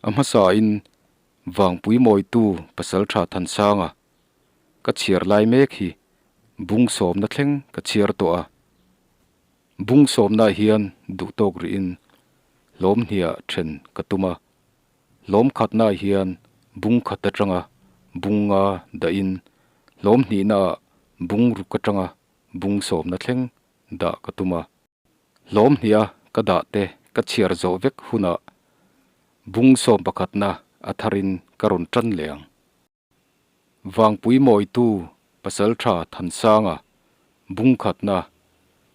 A hmasain Vangpui mawitu Pasaltha Thansanga ka chhiar lai mek hi bung sawmna thleng ka chhiar tawh a. Bung sawmnaah hian duhtawk rihin hlawm hniah then ka tum a. Hlawm khatnaah hian bung khat atanga bung nga dahin hlawm hnihnaah bung ruk atanga bung sawmna thleng dah ka tum a. Hlawm hniha ka dah te ka chhiar zawh vek hunah bung sawm pakhatna a tharin ka rawn tan leh ang. Vangpui mawitu Pasaltha Thansanga bung khatna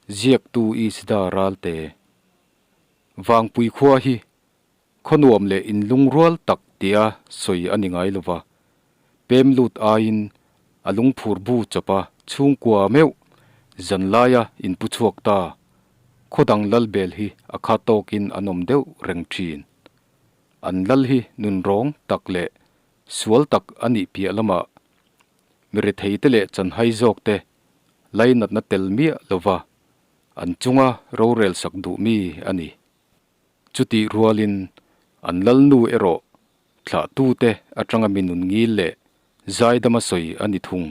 ziaktu Isda Ralte Vangpui khua hi khaw nuam leh inlungrual tak tia sawi a ni ngai lova, pem lut aiin a lungphur bu chawpa chhungkua meuh zan laia inpu chhuak ta, khaw dang lal bel hi a kha tawkin an awm deuh reng thin. An lal hi nunrawng tak leh sual tak a nih piah lamah mi retheite leh chanhai zawkte lainatna tel miah lova an chunga rorel sak duh mi a ni. Chutih rualin an lalnu erawh thlahtute atanga mi nun ngil leh zaidama sawi a ni thung.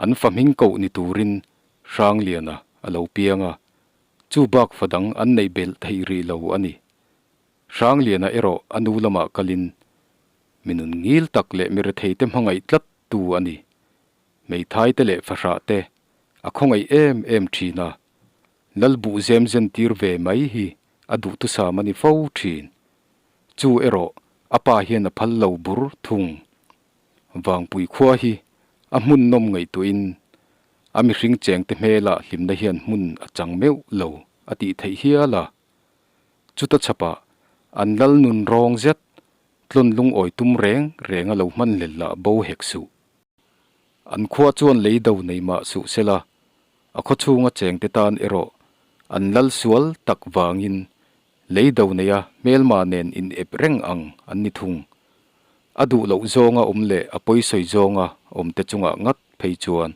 An fa hming koh ni turin Hrangliana a lo piang a, chu bak fa dang an neih belh theih rih lo a ni. Hrangliana erawh a nu lamah kalin mi nun ngil tak leh mi retheite hmangaih tlat tu a ni. Hmeithaite leh fahrahte a khawngaih em em thin a, Lal buh zem zen tir ve mai hi a duhthusam a ni fo thin. Chu erawh a pa hian a phal lo bur thung. Vangpui khua hi a hmun nawm ngaihtuahin a mihring chengte hmelah hlimna hian hmun a chang meuh lo a tih theih hial a. Chuta chhapah an lal nun rawng zet tlawn lungawi tum reng reng a lo hman hlel lah bo hek suh. An khua chuan lei do nei mah suh sela, A khaw chhunga chengte tan erawh an lal sual tak vangin lei do neia hmelma nen in ep reng ang an ni thung. A duh loh zawnga awm leh a pawisawi zawnga awmte chungah ngat phei chuan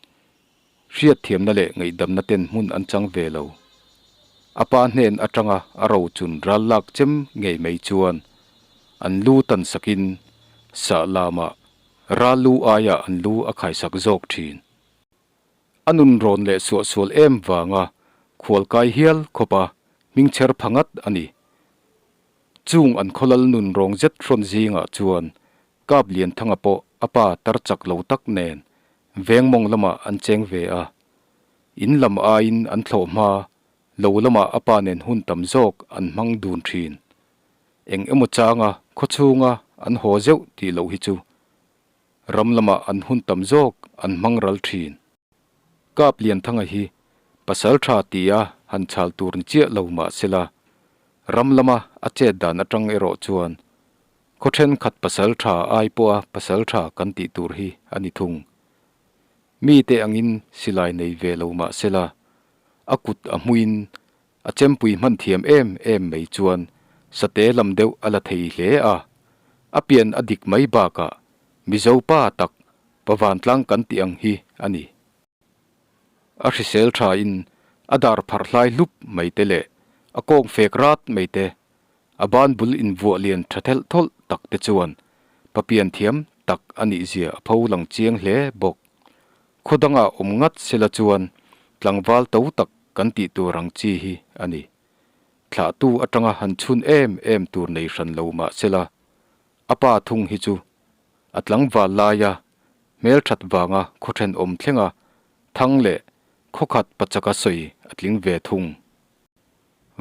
hriatthiamna leh ngaihdamna ten hmun an chang ve lo. A pa hnen atanga a ro chun ral lak chem ngei mai chuan an lu tan sakin sah lamah ral lu aiah an lu a khaisak zawk thin. A nun rawn leh suahsual em vanga khualkai hial khawpa hmingchher pha ngat a ni. Chung an khawlal nun rawng zet hrawn zingah chuan Kap Lianthanga pawh a pa tar chak lo tak nen veng mawng lamah an cheng ve a. In lam aiin an thlawh hma lo lamah a pa nen hun tam zawk an hmang dun thin. Eng emaw changa khawchhunga an haw zeuh tih loh hi chu Ram lamah an hun tam zawk an hmang ral thin. Kap Lianthanga hi pasal tha tia han chhal tur ni chiah lo mah sela, ram lama a chet dan atang erawh chuan khaw thenkhat pasal tha ai pawha pasal tha kan tih tur hi a ni thung. Mite angin silai nei ve lo mah sela, a kut a hmuin a chempui hman thiam em em mai chuan sate lam deuh a la thei hle a, a pian a dik mai bakah Mizo pa tak pa vantlang kan tih ang hi a ni. A hrisel thain a dar pharh hlai hlup mai te leh a kawng fek rat mai te, a ban bul invuah lian tha thelh thawlh tak te chuan pa pian thiam tak a nih zia a pho lang chiang hle bawk. Khaw dangah awm ngat sela chuan tlangval to tak kan tih tur ang chi hi a ni. Thlahtu atanga han chhun em em tur nei hran lo mah sela, a pa thung hi chu a tlangval laia hmelthat vanga khaw thenawm thlenga thang leh khawkhat pachaka sawi a tling ve thung.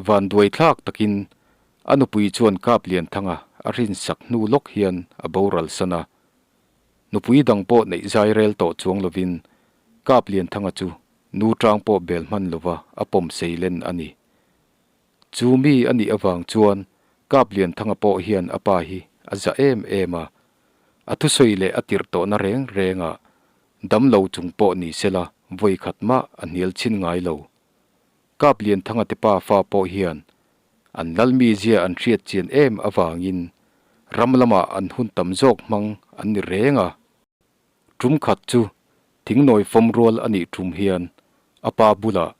Vanduai thlak takin a nupui chuan kap Lianthanga a rinsak hnu lawk hian a boral san a. Nupui dang pawh neih zai rel tawh chuang lovin Kap Lianthanga chu nu tang pawh bel hman lova a pawm sei len a ni. Chu mi a nih avang chuan Kap Lianthanga pawh hian a pa hi a za em em a, a thusawi leh a tirh tawhna reng rengah damlo chung pawh ni sela vawi khat mah a hnial chhin ngai lo. Kap Lianthanga te pa fa pawh hian an lal mizia an hriat chian em avangin ram lamah an hun tam zawk hmang an ni reng a. Tum khat chu thingnawi fawm rual a nih tum hian a pa bulah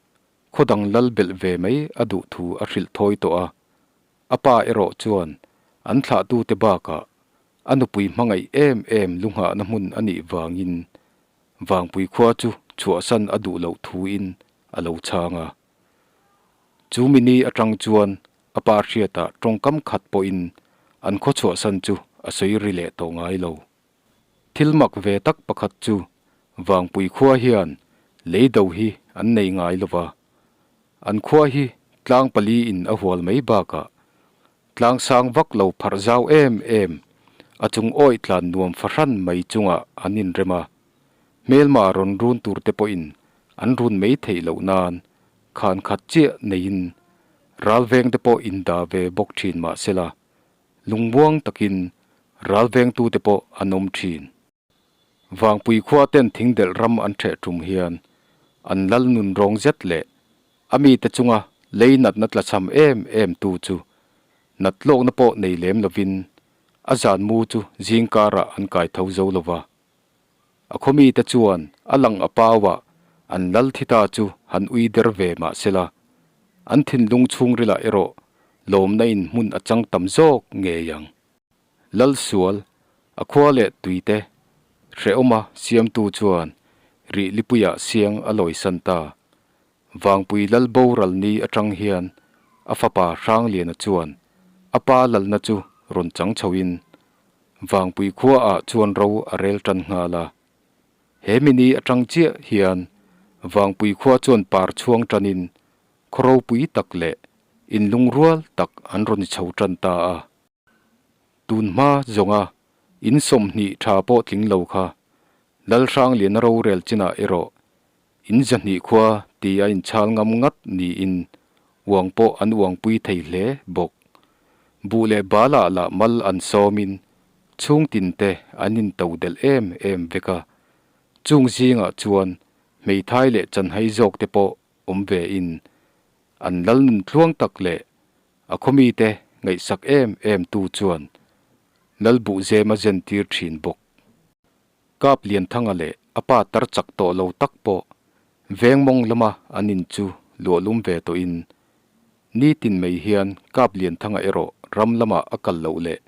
khaw dang lal belh ve mai a duh thu a hrilh thawi tawh a. A pa erawh chuan An thlahtute bakah a nupui hmangaih em em lunghahna hmun a nih vangin Vangpui khua chu chhuahsan a duh loh thuin a lo chhang a. Chu mini atang chuan a pa hriatah tawngkam khat pawhin an khaw chhuahsan chu a sawi ri leh tawh ngai lo. Thil mak ve tak pakhat chu Vangpui khua hian lei do hi an nei ngai lo va. An khua hi tlang pali in a hual mai bakah tlang sang vak lo pharh zau em em a chung awih tlan nuam fahran mai chungah an inrem a. Hmelma rawn run tur te pawhin an run mai theih loh nan khan khat chiah neiin ral veng te pawh indah ve bawk thin mah sela lungmuang takin ral vengtute pawh an awm thin. Vangpui khua ten thingdelh ram an ṭheh ṭum hian an lal nun rawng zet leh a mite chunga lei natna tlachham em em tu chu nat tlawkna pawh nei lem lovin a zan mu chu zing karah an kai tho zo lo va. A khaw mite chuan a lang a pauah an lal thi ta chu han ui der ve mah sela, an thinlung chhungrilah erawh lawmna in hmun a chang tam zawk ngei ang. Lalsual, a khua leh tuite hrehawma siamtu chuan rih lipuiah siang a lawisan ta. Vangpui lal boral ni atang hian a fapa Hrangliana chuan a pa lalna chu rawn chang chhoin Vangpui khuaah chuan ro a rel tan nghal a. He mini atang chiah hian Vangpui khua chuan par chhuang tanin khaw ropui tak leh inlungrual tak an rawn chho tan ta a. Tun hma zawnga in 20 tha pawh tling lo kha Lalhrangliana rorel chinah erawh in 200 khua ti a inchhal ngam ngat niin uang pawh an uangpui thei hle bawk. Buh leh balah lah mal an sawmin chhungtin te an into delh em em vek a, chung zingah chuan hmeithai leh chanhai zawk te pawh awm ve in an lal nun tluang tak leh A khawmite ngaihsak em em tu chuan Lalbuhzema zentir thin bawk. Kap Lianthanga leh a pa tar chak tawh lo tak pawh veng mawng lama an in chu luahlum ve tawhin nitin mai hian Kap Lianthanga erawh ram lamah a kal loh leh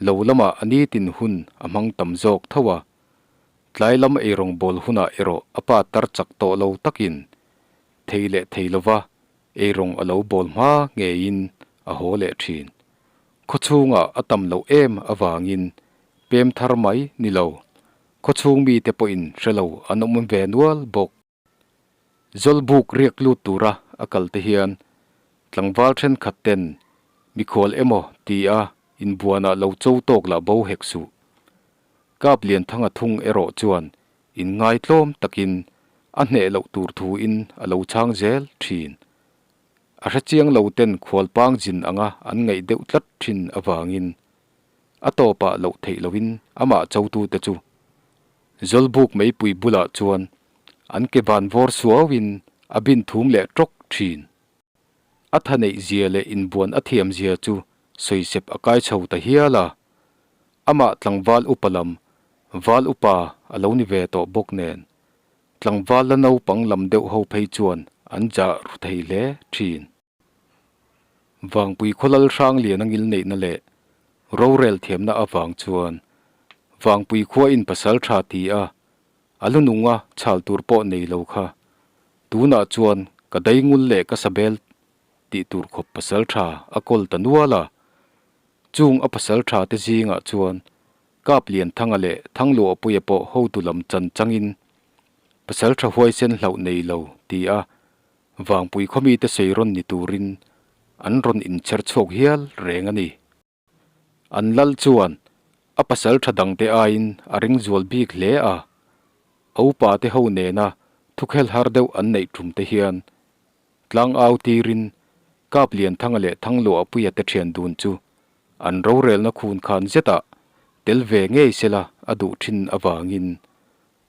lo lamah a nitin hun a hmang tam zawk tho a, tlai lam eirawngbawl hunah erawh a pa tar chak tawh lo takin thei leh thei lova Eirawng a lo bawl hma ngeiin a haw leh thin. Khawchhungah a tam loh em avangin pem thar mai ni lo, khawchhung mite pawhin hre lo an awm ve nual bawk. Zawlbuk riak lut tura a kal te hian tlangval thenkhat ten mikhual emaw ti a inbuanah lo cho tawk lah bo hek suh. Kap Lianthanga thung erawh chuan Inngaitlawm takin a hneh loh tur thuin a lo chhang zel thin. A hrechiang lo ten khualpang zin anga an ngaih deuh tlat thin avangin a tawpah loh theih loin amah chotute chu Zawlbuk meipui bulah chuan an ke van vawr suauin a bin thum leh tawk thin. A tha neih zia leh inbuan a thiam zia chu sawisep a kai chho ta hial a. Amah tlangval upa lam, val upa a lo ni ve tawh bawk nen, tlangval la naupang lam deuh ho phei chuan an jah ru thei hle thin. Vangpui khawlal hrang lian a ngil neihna leh rorel thiamna avang chuan Vangpui khua in pasal tha ti a, a lu nunga chhal tur pawh nei lo kha tunah chuan ka daingul leh ka sabel tih tur khawp pasal tha a kawl ta nual a. Chung a pasal tha te zingah chuan Kap Lianthanga leh Thangluahpuia pawh hotu lam chan changin pasal tha huaisen hlauh nei lo ti a Vangpui khawmite sawi rawn ni turin an rawn inchher chhuak hial reng a ni. An lal chuan a pasal tha dangte aiin a ring zual bik hle a, a upate ho nena thukhel har deuh an neih tum te hian Tlangau tirin Kap Lianthanga leh Thangluahpuia te thian dun chu an rorelna khun khan zetah tel ve ngei sela a duh thin avangin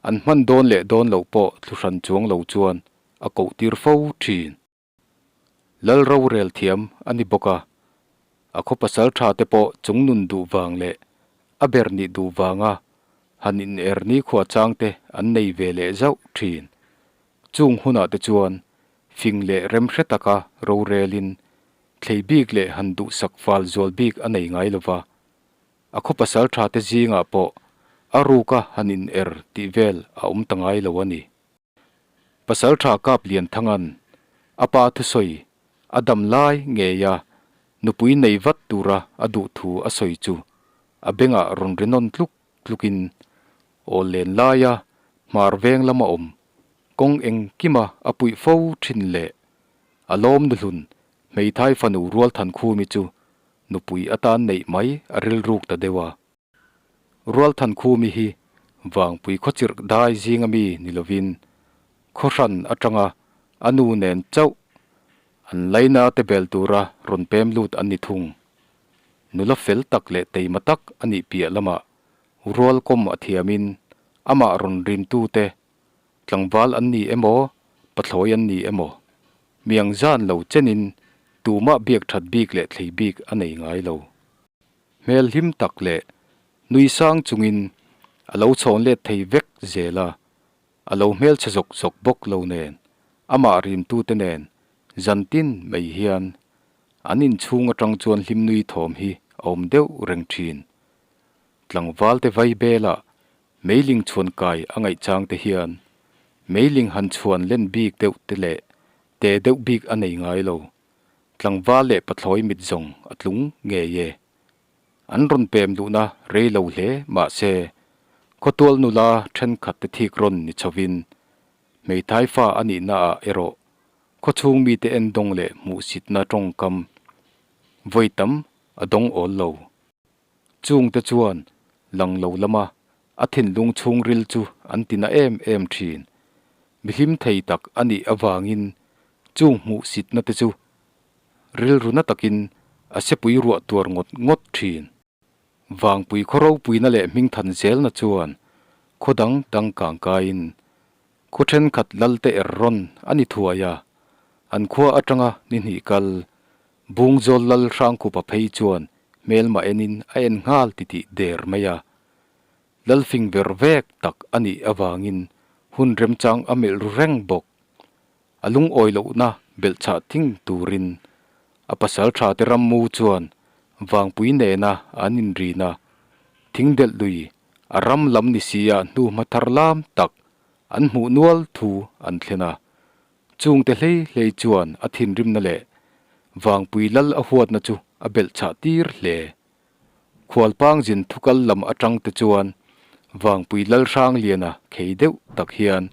an hman dawn leh dawn loh pawh thluhran chuang lo chuan a koh tir fo thin. Lal rorel thiam a ni bawk a, a khaw pasal tha te pawh chung nun duh vang leh a ber nih duh vanga han in er nikhua chang te an nei ve leh zauh thin. Chung hunah te chuan fing leh rem hre taka rorelin. thlei bik leh han duhsak fal zual bik a nei ngai lo va, a khaw pasal tha te zingah pawh a ruka han in er tih vel a awm ta ngai lo a ni. Pasal tha kap lian thangan a pa thusawi a dam lai ngeia nupui nei vat tura a duh thu a sawi chu a bengah rawn ri nawn tluk tlukin awl len laia hmar veng lama awm kawng engkima a puih fo thin leh a lawm nuhlun hmeithai fanu Rualthankhumi chu nupui atan neih mai a rilruk ta deuh a. Rualthankhumi hi Vangpui khawchirh dai zinga mi ni lovin khawhran atanga a nu nen chauh an laina te bel tura rawn pem lut an ni thung. Nula fel tak leh teima tak a nih piah lamah rualkawm a thiamin amah rawn rimtute tlangval an ni emaw pathlawi an ni emaw miang zan lo chenin tumah biak that bik leh thlei bik a nei ngai lo. Hmel hlim tak leh nui sang chungin a lo chhawn let thei vek zel a, a lo hmelchhe zawk zawk bawk lo nen amah rimtute nen zan tin mai hian an inchhung atang chuan hlim nui thawm hi a awm deuh reng thin. Tlangval te vai belah meiling chhuan kai a ngaih chang te hian meiling han chhuan len bik deuh te leh te deuh bik a nei ngai lo. Tlangval leh pathlawi mit zawng a tlung ngei e. An rawn pem duhna rei lo hle mahse, khawtual nula thenkhat te thik rawn ni chhovin hmeithai fa a nihna ah erawh khawchhung mite endawng leh hmuhsitna tawngkam vawi tam a dawng awl lo. Chungte chuan lang lo lama a thinlung chhungril chu an ti na em em thin. Mihlim thei tak a nih avangin chung hmuhsitna te chu rilru na takin a sepui ruah tuar ngawt ngawt thin. Vangpui khaw ropuina leh hmingthan zelna chuan khaw dang dang kang kaiin khaw thenkhat lalte er rawn a ni thuai a, an khua atanga ni hnih kal Bungzawl lal Hrangkhupa phei chuan hmelma enin a en nghal titih der mai a. Lalfing ver vek tak a nih avangin hun remchang a melh ru reng bawk. A lungawi lohna belhchhah thing turin a pasal tha te rammu chuan vangpui nena an inrin a, thingdelh lui a ram lam ni sia hnuhma thar lam tak an hmuh nual thu an thlen a. Chungte hlei hlei chuan a thinrimna leh vangpui lal a huatna chu a belhchhah tir hle. Khualpang zin thukal lam atang te chuan Vangpui Lalhrangliana khei deuh tak hian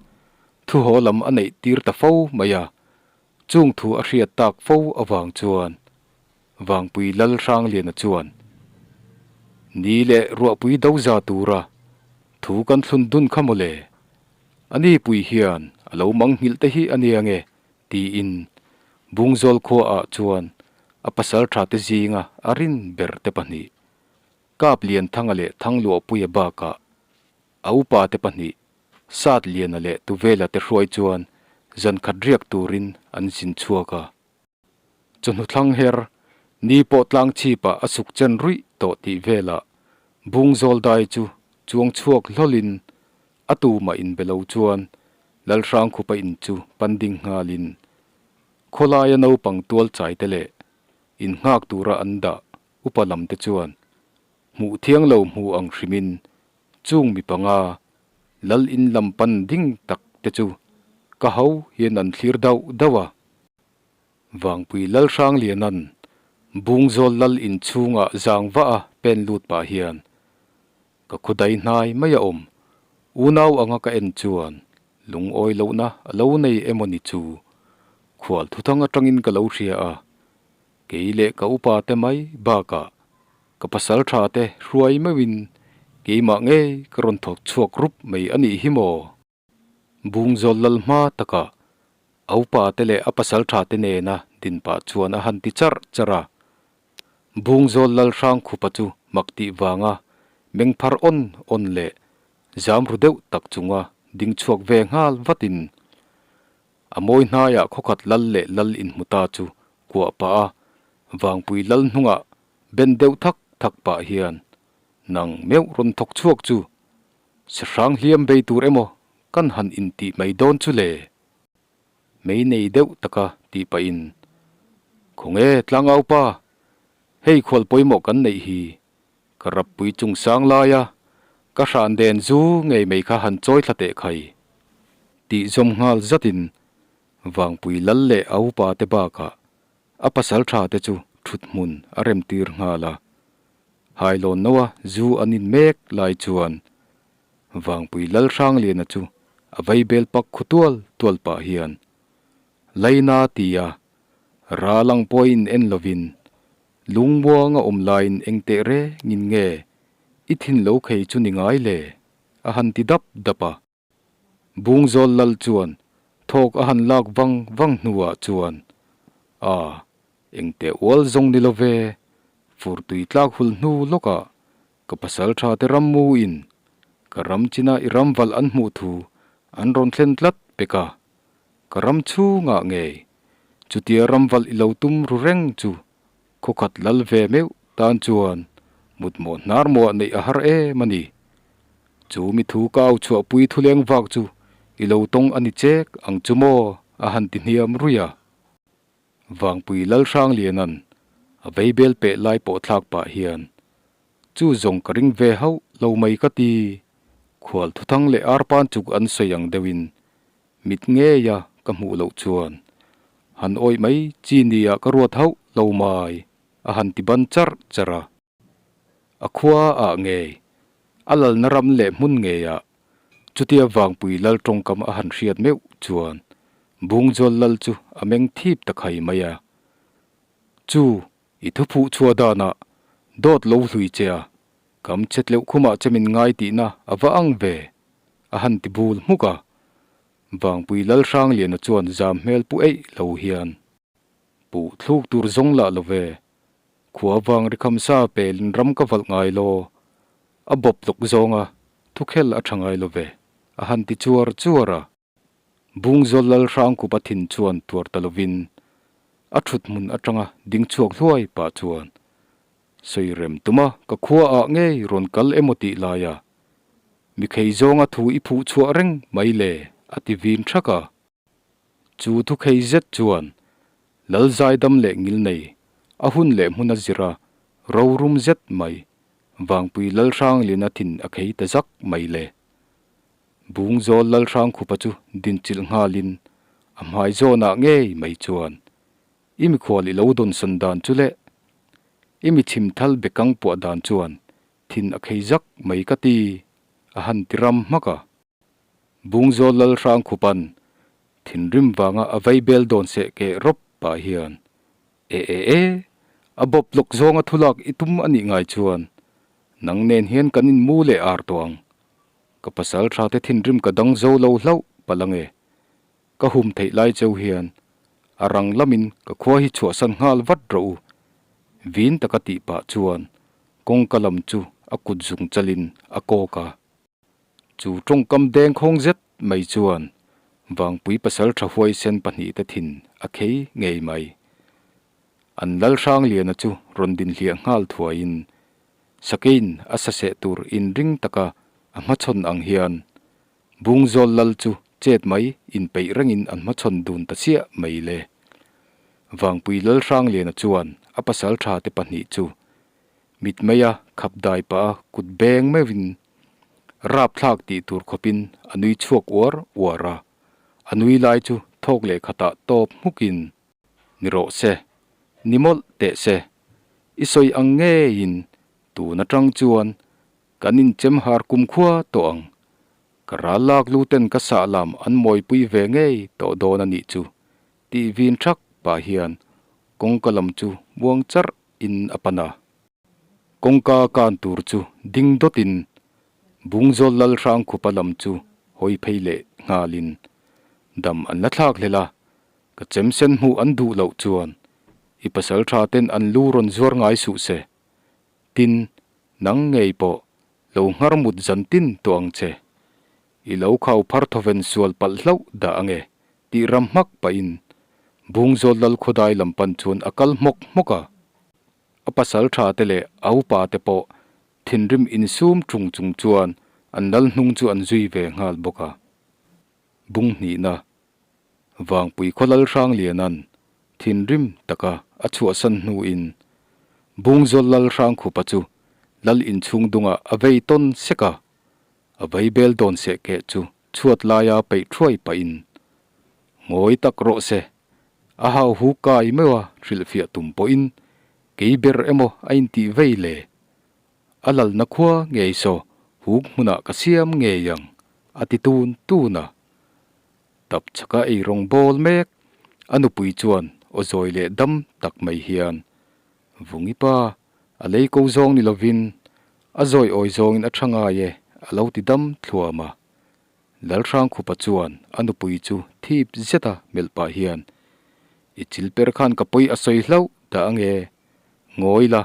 thuhaw lam a neih tir ta fo mai a, chung thu a hriat tak fo avang chuan Vangpui Lalhrangliana chuan Ni leh ruahpui do za tura thu kan thlun dun kha mawle, a ni pui hian a lo mangnghilh te hi a nia nge tiin Bungzawl khuaah chuan a pasal tha te zinga a rin ber te pahnih, Kaplianthanga leh Thangluahpuia bakah a upa te pahnih, Satliana leh Tuvela te hruai chuan zan khat riak turin an zin chhuak a. Chawhnu thlang her, ni pawh tlang chhipah a suk chen ruih tawh tih velah Bungzawl dai chu chuang chhuak hlawlin a tumah inbe lo chuan Lalhrangkhupa in chu pan ding nghalin khawlaia naupang tual chai te leh innghak tura an dah upa lam te chuan hmuh thiang lo hmu ang hrimin chung mi panga lal in lam pan ding tak te chu ka ho hian an thlir dauh dauh a. Vangpui Lalhrangliana'n Bungzawl lal inchhungah zang vah a pen lut pah hian Ka khawdai hnai mai a awm. Unau anga ka en chuan lungawi lohna a lo nei emaw ni chu khual thuthang atangin ka lo hria a, kei leh ka upa te mai bakah ka pasal tha te hruai meuhin keimah ngei ka rawn thawk chhuak rup mai a nih hi maw? Bungzawl lal hma takah a upa te leh a pasal tha te nena din pah chuan a han ti charh charh a. Bungzawl lal hrang khupa chu mak tih vanga meng phar awn awn leh zam ru deuh tak chunga ding chhuak ve nghal vatin a mawi hnaiah khawkhat lal leh lal inhmu ta chu kuah pah a vangpui lal hnungah ben deuh thak thak pah hian nang meuh rawn thawk chhuak chu Sahrang hliam bei tur emaw kan han intih mai dawn chu le? Mei nei deuh taka tih pahin. Khawnge tlangaupa, hei khual pawimawh kan neih hi ka rappui chung sang laia ka hran den zu ngei mai kha han chawi thla teh khai tih zawm nghal zatin Vangpui lal leh a upa te bakah a pasal tha te chu thut hmun a rem tir nghal a. Hailawn noa zu an in mek lai chuan Vangpui lal Hrangliana chu a vaibel pak khu tual tual pah hian Laina tia ral ang pawhin en lovin lungmuanga awm laiin eng teh rengin nge i thin lo khei chu ni ngai le a han ti dap dap a. Bungzawl lal chuan thawk a han lak vang vang hnuah chuan, A, engteh ual zawng ni lo ve, fur tui tlak hul hnu lawkah ka pasal tha te ram mu in ka ram china i ram valh an hmuh thu an rawn thlen tlat pek a, ka ram chhungah ngei chutia ram valh i lo tum ru reng chu khawkhat lal ve meuh tan chuan mutmawh hnar muah neih a har em a ni. Chu mi thu ka au chhuahpui thuleng vak chu i lo tawng a ni chek ang chu maw a han ti hniam ruih a. Vangpui Lalhrangliana'n a veibel peh lai pawh thlak pah hian chu zawng ka ring ve hauh lo mai ka ti. Khual thuthang leh arpan chuk an sawi ang deuhin mit ngeia ka hmuh loh chuan han awih mai chi nia ka ruat hauh lo mai a han ti ban charh charh a. A khua ah ngei, a lalna ram leh hmun ngeiah chutia Vangpui lal tawngkam a han hriat meuh chuan Bungzawl lal chu a meng thip ta khai mai a. Chu i thuphuh chhuah danah dawt lo hlui che a, kam che tleuh khumah che min ngai tihna a va ang ve, a han ti bul hmuk a. Vangpui lal Hrangliana chuan zam hmel pu eih lo hian. Puh thluk tur zawng lah lo ve. Khua vang ri kham sa pelin ram ka valh ngai lo. A bawp lawk zawnga thukhel a tha ngai lo ve, a han ti chuar chuar a. Bungzawl lal Hrangkupa thin chuan tuar ta lovin a thut hmun atanga ding chhuak hluai pah chuan, Sawi rem tuma ka khua ah ngei rawn kal emaw tih laia mikhei zawnga thu i phuh chhuah reng mai le, a ti vin thak a. Chu thukhei zet chuan Lal zaidam leh ngil nei, a hun leh hmun a zir a, rorum zet mai, Vangpui Lalhranglina thin a khei ta zak mai le. Bungzawl Lalhrangkhupa chu dinchilh nghalin a hmai zawnah ngei mai chuan, I mikhual i lo dawnsawn dan chu leh i mi chhimthal bekang puah dan chuan thin a khei zak mai ka ti, a han ti ram hmak a. Bungzawl Lalhrangkhupa'n thinrim vanga a vaibel dawn seh keh rawp pah hian, E e e, a bawp lawk zawnga thulak i tum a nih ngai chuan nang nen hian kan inmu leh ar tawh ang. Ka pasal tha te thinrim ka dang zo lo hlauh palh ange. Ka hum theih lai cheu hian a rang lamin ka khua hi chhuahsan nghal vat rawh u. Vin taka tih pah chuan kawngka lam chu a kut zung chalin a kawk a. Chu tawngkam dengkhawng zet mai chuan Vangpui pasal tha huaisen pahnihte thin a khei ngei mai. An lal Hrangliana chu rawn dinhliah nghal thuaiin Sakein a saseh tur inring taka a hmachhawn ang hian Bungzawl lal chu chet mai inpeih rengin an hmachhawn dun ta chiah mai le. Vangpui lal Hrangliana chuan a pasal tha te pahnih chu mitmeia khap dai pah a kut beng meuhin Rapthlak tih tur khawpin a nui chhuak uar uar a, a nui lai chu thawk leh khatah tawp hmukin, Ni rawh se, ni mawlh teh se, i sawi ang ngeiin tun atang chuan kan inchem har kumkhua tawh ang, ka ral lak lu ten ka sah lam an mawipui ve ngei tawh dawn a nih chu tih vin thak pah hian kawngka lam chu muang charh in a pan a. Kawngka kan tur chu ding dawtin Bungzawl Lalhrangkhupa lam chu hawi phei leh nghalin dam an la thlak hlel a, ka chem sen hmuh an duh loh chuan i pasal tha ten an lu rawn zuar ngai suh se, tin nang ngei pawh lo nghar mut zan tin tawh ang che. I lo khau phar thawven sual palh hlauh dah ange tih ram hmak pahin Bungzawl Lalkhawdai lam pan chuan a kal hmawk hmawk a. A pasal tha te leh a upa te pawh thinrim insum tung chung chuan an lal hnung chu an zui ve nghal bawk a. Bung hnihna Vangpui khaw lal Hrangliana'n Thinrim taka a chhuahsan hnuin Bungzawl Lal Hrangkhupa chu Lal inchhung dungah a vei tawn sek a, a vaibel dawn seh keh chu chhuat laia peih thuai pahin ngawi tak rawh se, a hau hu kai meuh a hrilhfiah tum pawhin kei ber emaw a intih vei le. A lalna khua ngei saw huk hmunah ka siam ngei ang, a ti tun tun a. Tap chhaka ei rawng bawl mek a nupui chuan aw zawi leh dam tak mai hian, Vungi pa, a lei ko zawng ni lovin a zawi awi zawngin a tha ngai e, a lo ti dam thluam a. Lalhrangkhupa chuan a nupui chu thip zeta melh pah hian, I chil per khan ka pawi a sawi hlauh dah ange, ngawi la,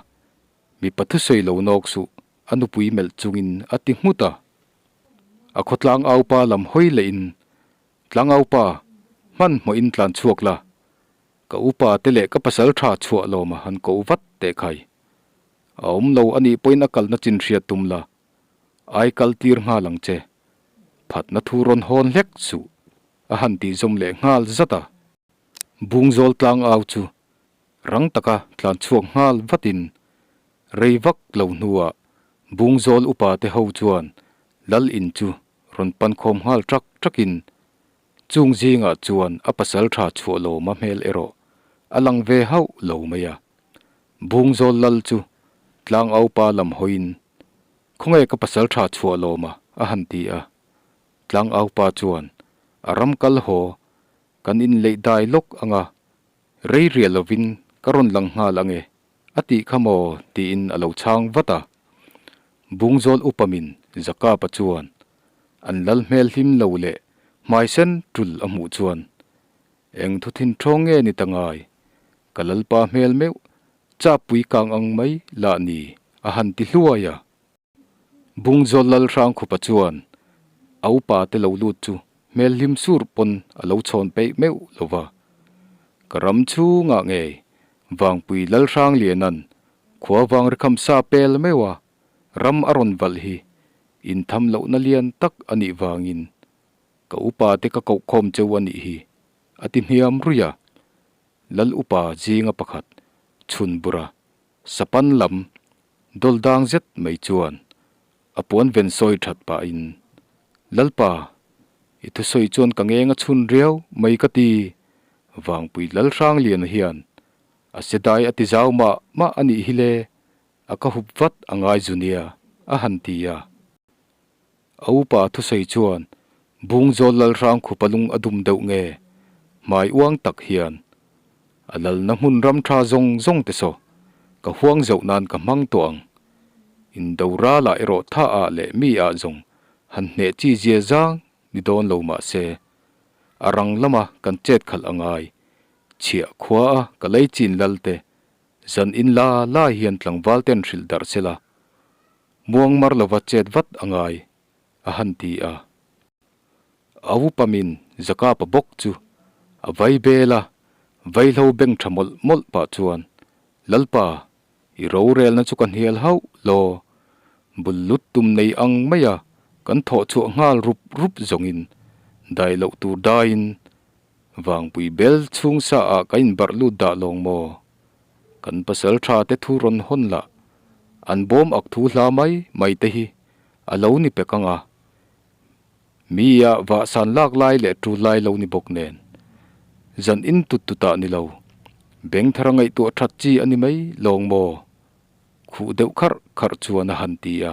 Mipa thusawi lo nawk suh, a nupui melh chungin a ti nghut a. A khaw tlangaupa lam hawi lehin, Tlangaupa, hmanhmawhin tlan chhuak la, ka upa te leh ka pasal tha chhuah lawma han koh vat teh khai. A awm lo a nih pawhin a kalna chin hriat tum la, ai kal tir nghal ang che. Phatna thu rawn hawn hlek suh, a han tih zawm leh nghal zat a. Bungzawl tlangau chu Rang taka tlan chhuak nghal vatin rei vak lo hnuah Bungzawl upa te ho chuan Lal in chu rawn pan khawm nghal ṭak ṭakin chung zingah chuan a pasal ṭha chhuah lawma hmel erawh a lang ve hauh lo mai a. Bungzawl Lal chu tlangaupa lam hawiin Khawnge ka pasal ṭha chhuah lawma a han ti a. Tlangaupa chuan a ram kal haw kan inleih dai lawk anga Rei riah lovin ka rawn lang nghal ang e, a tih kha maw? tiin a lo chhang vat a. Bungzawl upamin Zakapa chuan an lal hmel hlim lo leh hmai sen tul a hmuh chuan, Eng thu thin thawng nge ni ta ngai? Ka lalpa hmel meuh chapui kang ang mai lah ni, a han ti hluai a. Bungzawl Lalhrangkhupa chuan a upa te lo lut chu hmel hlim sur pawn a lo chhawn peih meuh lo va. Ka ram chhungah ngei Vangpui Lalhrangliana'n khua vang rikham sa pel meuh a ram a rawn valh hi intham lohna lian tak a nih vangin ka upa te ka kohkhawm cheu a nih hi a ti hniam ruih a. Lal upa zinga pakhat chhunbura Sapan lam dawl dang zet mai chuan a puan ven sawi that pahin, Lalpa, i thusawi chuan ka ngeng a chhun riau mai ka ti, Vangpui Lalhrangliana hian a sedai a ti zau mah mah a nih hi le, a ka hup vat a ngai zu nia, a han ti a. A upa thusawi chuan Bungzawl Lalhrang khupa lung a dum deuh nge hmai uang tak hian a lalna hmun ram tha zawng zawng te saw ka huang zoh nan ka hmang tawh ang. Indo ralah erawh tha ah leh mi ah zawng han hneh chi zia zang ni dawn lo mah se a rang lama kan chet khalh a ngai chhiah khua a ka lei chin lal te zan in la la hian tlangval ten hrilh darh sela Muang mar lova chet vat a ngai, a han ti a. A upamin Zakapa bawk chu a vai bel a, vaihlo beng tha mawlh mawlh pah chuan, Lalpa, i rorelna chu ka hnial hauh law, bul lut tum nei ang maia kan thawh chhuah nghal rup rup zawngin dai loh tur daiin Vangpui bel chhung sa ah ka inbarh lut dah lawng maw? Kan pasal tha te thu rawn hawn lah an bawm ak thu hla mai mai te hi a lo ni pek ang a, mi ah vahsan lak lai leh tul lai lo ni bawk nen zan in tut tut ah ni lo beng thar a ngaihtuah that chi a ni mai lawng maw? Khuh deuh kharh kharh chuan a han ti a.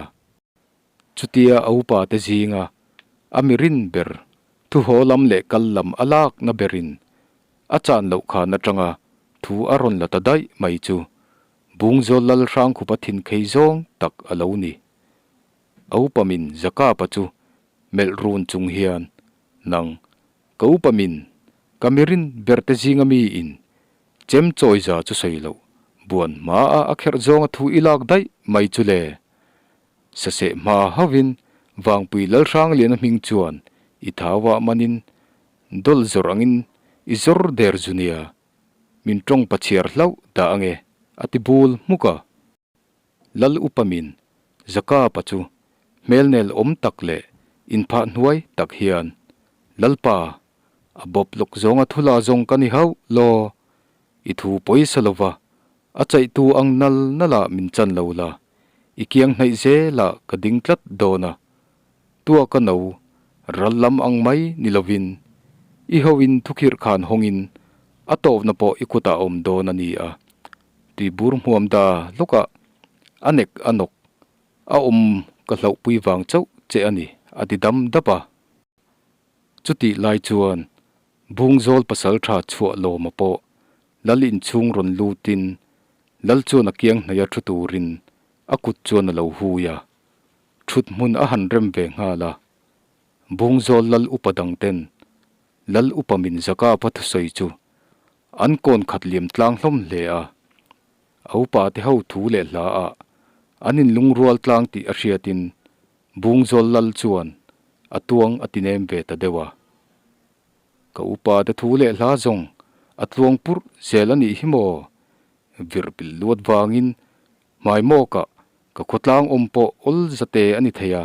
Chutia a upa te zinga a mi rin ber thuhaw lam leh kal lam a lakna berin a chan loh khan atanga thu a rawn la ta daih mai chu Bungzawl Lalhrangkhupa thin khei zawng tak a lo ni. A upa min Zakapa chu melh run chung hian, Nang, ka upa min, ka mi rin ber te zinga mi in chem chawi za chu sawi loh, buan hmaa a kherh zawnga thu i lak daih mai chu le. Saseh hma hauhin Vangpui Lalhrangliana hming chuan i thauah manin dawl zawr angin i zawr der zu nia, min tawng pachhiar hlauh dah ange a ti bul hmuk a. Lal upa min Zakapa chu hmelnel awm tak leh inphah hnuai tak hian, Lalpa, a bawp lawk zawnga thula zawng ka ni hauh law. I thu pawisa lova, a chaihtu ang nal nalah min chan lo la, i kiang hnaih zelah ka ding tlat dawn a. Tua ka no, ral lam ang mai ni lovin, i hoin thukhirh khan hawngin a tawpna pawh i kutah a awm dawn a ni a. Tuibur hmuam da lawkah a nek a nawk a awm ka hlauhpui vang chauh che a ni, a ti dam dap a. Chutih lai chuan Bungzawl pasaltha chhuah lawma pawh Lal inchhung rawn lutin Lal chuan a kiang hnaih a thu turin a kut chuan a lo hui a, thut hmun a han rem ve nghal a. Bungzawl Lal upa dang ten Lal upa min zaka pa thusawi chu an kawn khat liam tlang hlawm hle a. A upa te ho thu leh hla ah an inlungrual tlang tih a hriatin Bungzawl Lal chuan a tuang a ti nem ve ta deuh a. Ka upa te thu leh hla zawng a tluang purh zel a nih hi maw? Virh pilh luat vangin hmai mawkah ka khawtlang awm pawh awl zate a ni thei a,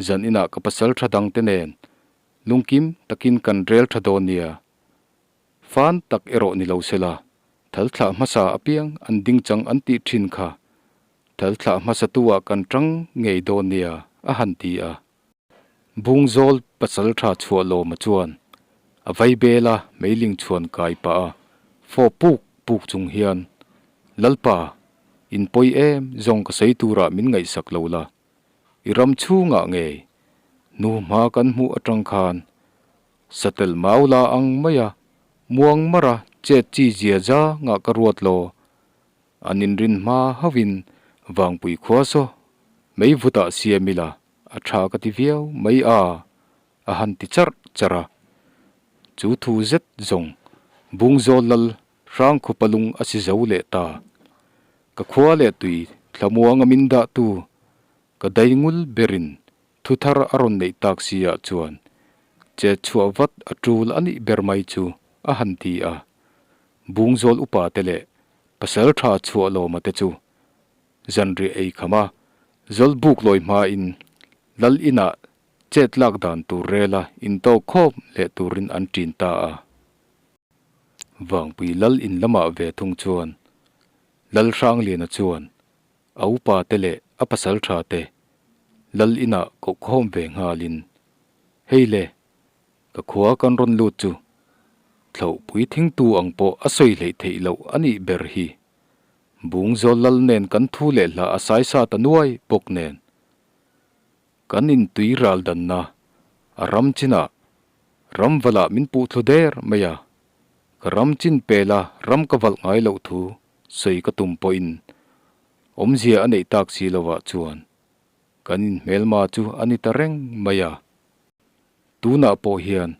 zan inah ka pasal tha dangte nen lungkim takin kan rel tha dawn nia. Fan tak erawh ni lo sela, thal thlah hmasa apiang an ding chang an tih thin kha thal thlah hmasa tu ah kan tang ngei dawn nia a han ti a. Bungzawl pasal tha chhuah lawma chuan a vai bela meiling chhuan kai pah a fawh puk puk chung hian, Lalpa, in pawi em zawng ka sawi turah min ngaihsak lo la, i ram chhungah ngei nu hma kan hmuh atang khan Satel mau la ang mai a, muang mara chet chi zia za ngah ka ruat lo. An inrin hma hauhin Vangpui khua saw mei vutah siam ila a tha ka ti viau mai a, a han ti charh charh a. Chu thu zet zawng Bungzawl lal Hrangkhupa lung a si zo leh ta. Ka khua leh tui thlamuang a min dahtu ka daingul berin Thu thar a rawn neih tak si ah chuan chet chhuah vat a tul a nih ber mai chu a han ti a. Bungzawl upa te leh pasal tha chhuah lawma te chu zanriah ei kham a, Zawlbuk lawi hmain Lal inah chet lak dan tur rela intawk khawp leh turin an ṭin ta a. Vangpui Lal in lamah ve thung chuan Lal Hrangliana chuan A upa te leh a pasal tha te Lal inah kohkhawm ve nghalin, Hei le, ka khua kan rawn lut chu thlauhpui thingtu ang pawh a sawi hleih theih loh a nih ber hi. Bungzawl Lal nen kan thu leh hla a saisa ta nuai bawk nen. Kan intui ral danna a ram chinah ram valah min puh thlu der mai a, ka ram chin pela ram ka valh ngai loh thu sawi ka tum pawhin awmzia a neih tak si lovah chuan kan inhmelma chu a ni ta reng mai a. Tunah pawh hian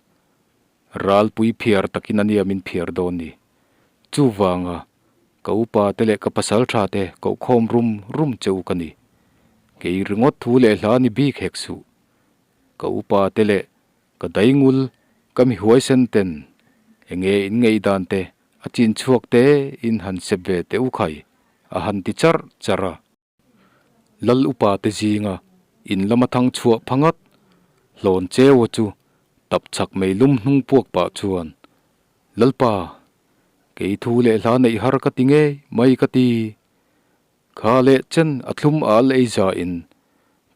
ralpui phiar takin a nia min phiar dawn ni. Chuvanga ka upa te leh ka pasal tha te kohkhawm rum rum che u ka ni. Kei ringawt thu leh hla ni bik hek suh. Ka upa te leh ka daingul ka mi huaisen ten enge in ngaihdan te a chin chhuak te in han sep ve teh u khai a han ti charh charh a. Lal upa te zinga in lama thang chhuah phangat hlawn cheu chu tap chak mei lum hnung puak pah chuan, Lalpa, kei thu leh hla neih har ka ti ngei mai ka ti. Kha leh chen a thlum al ei za in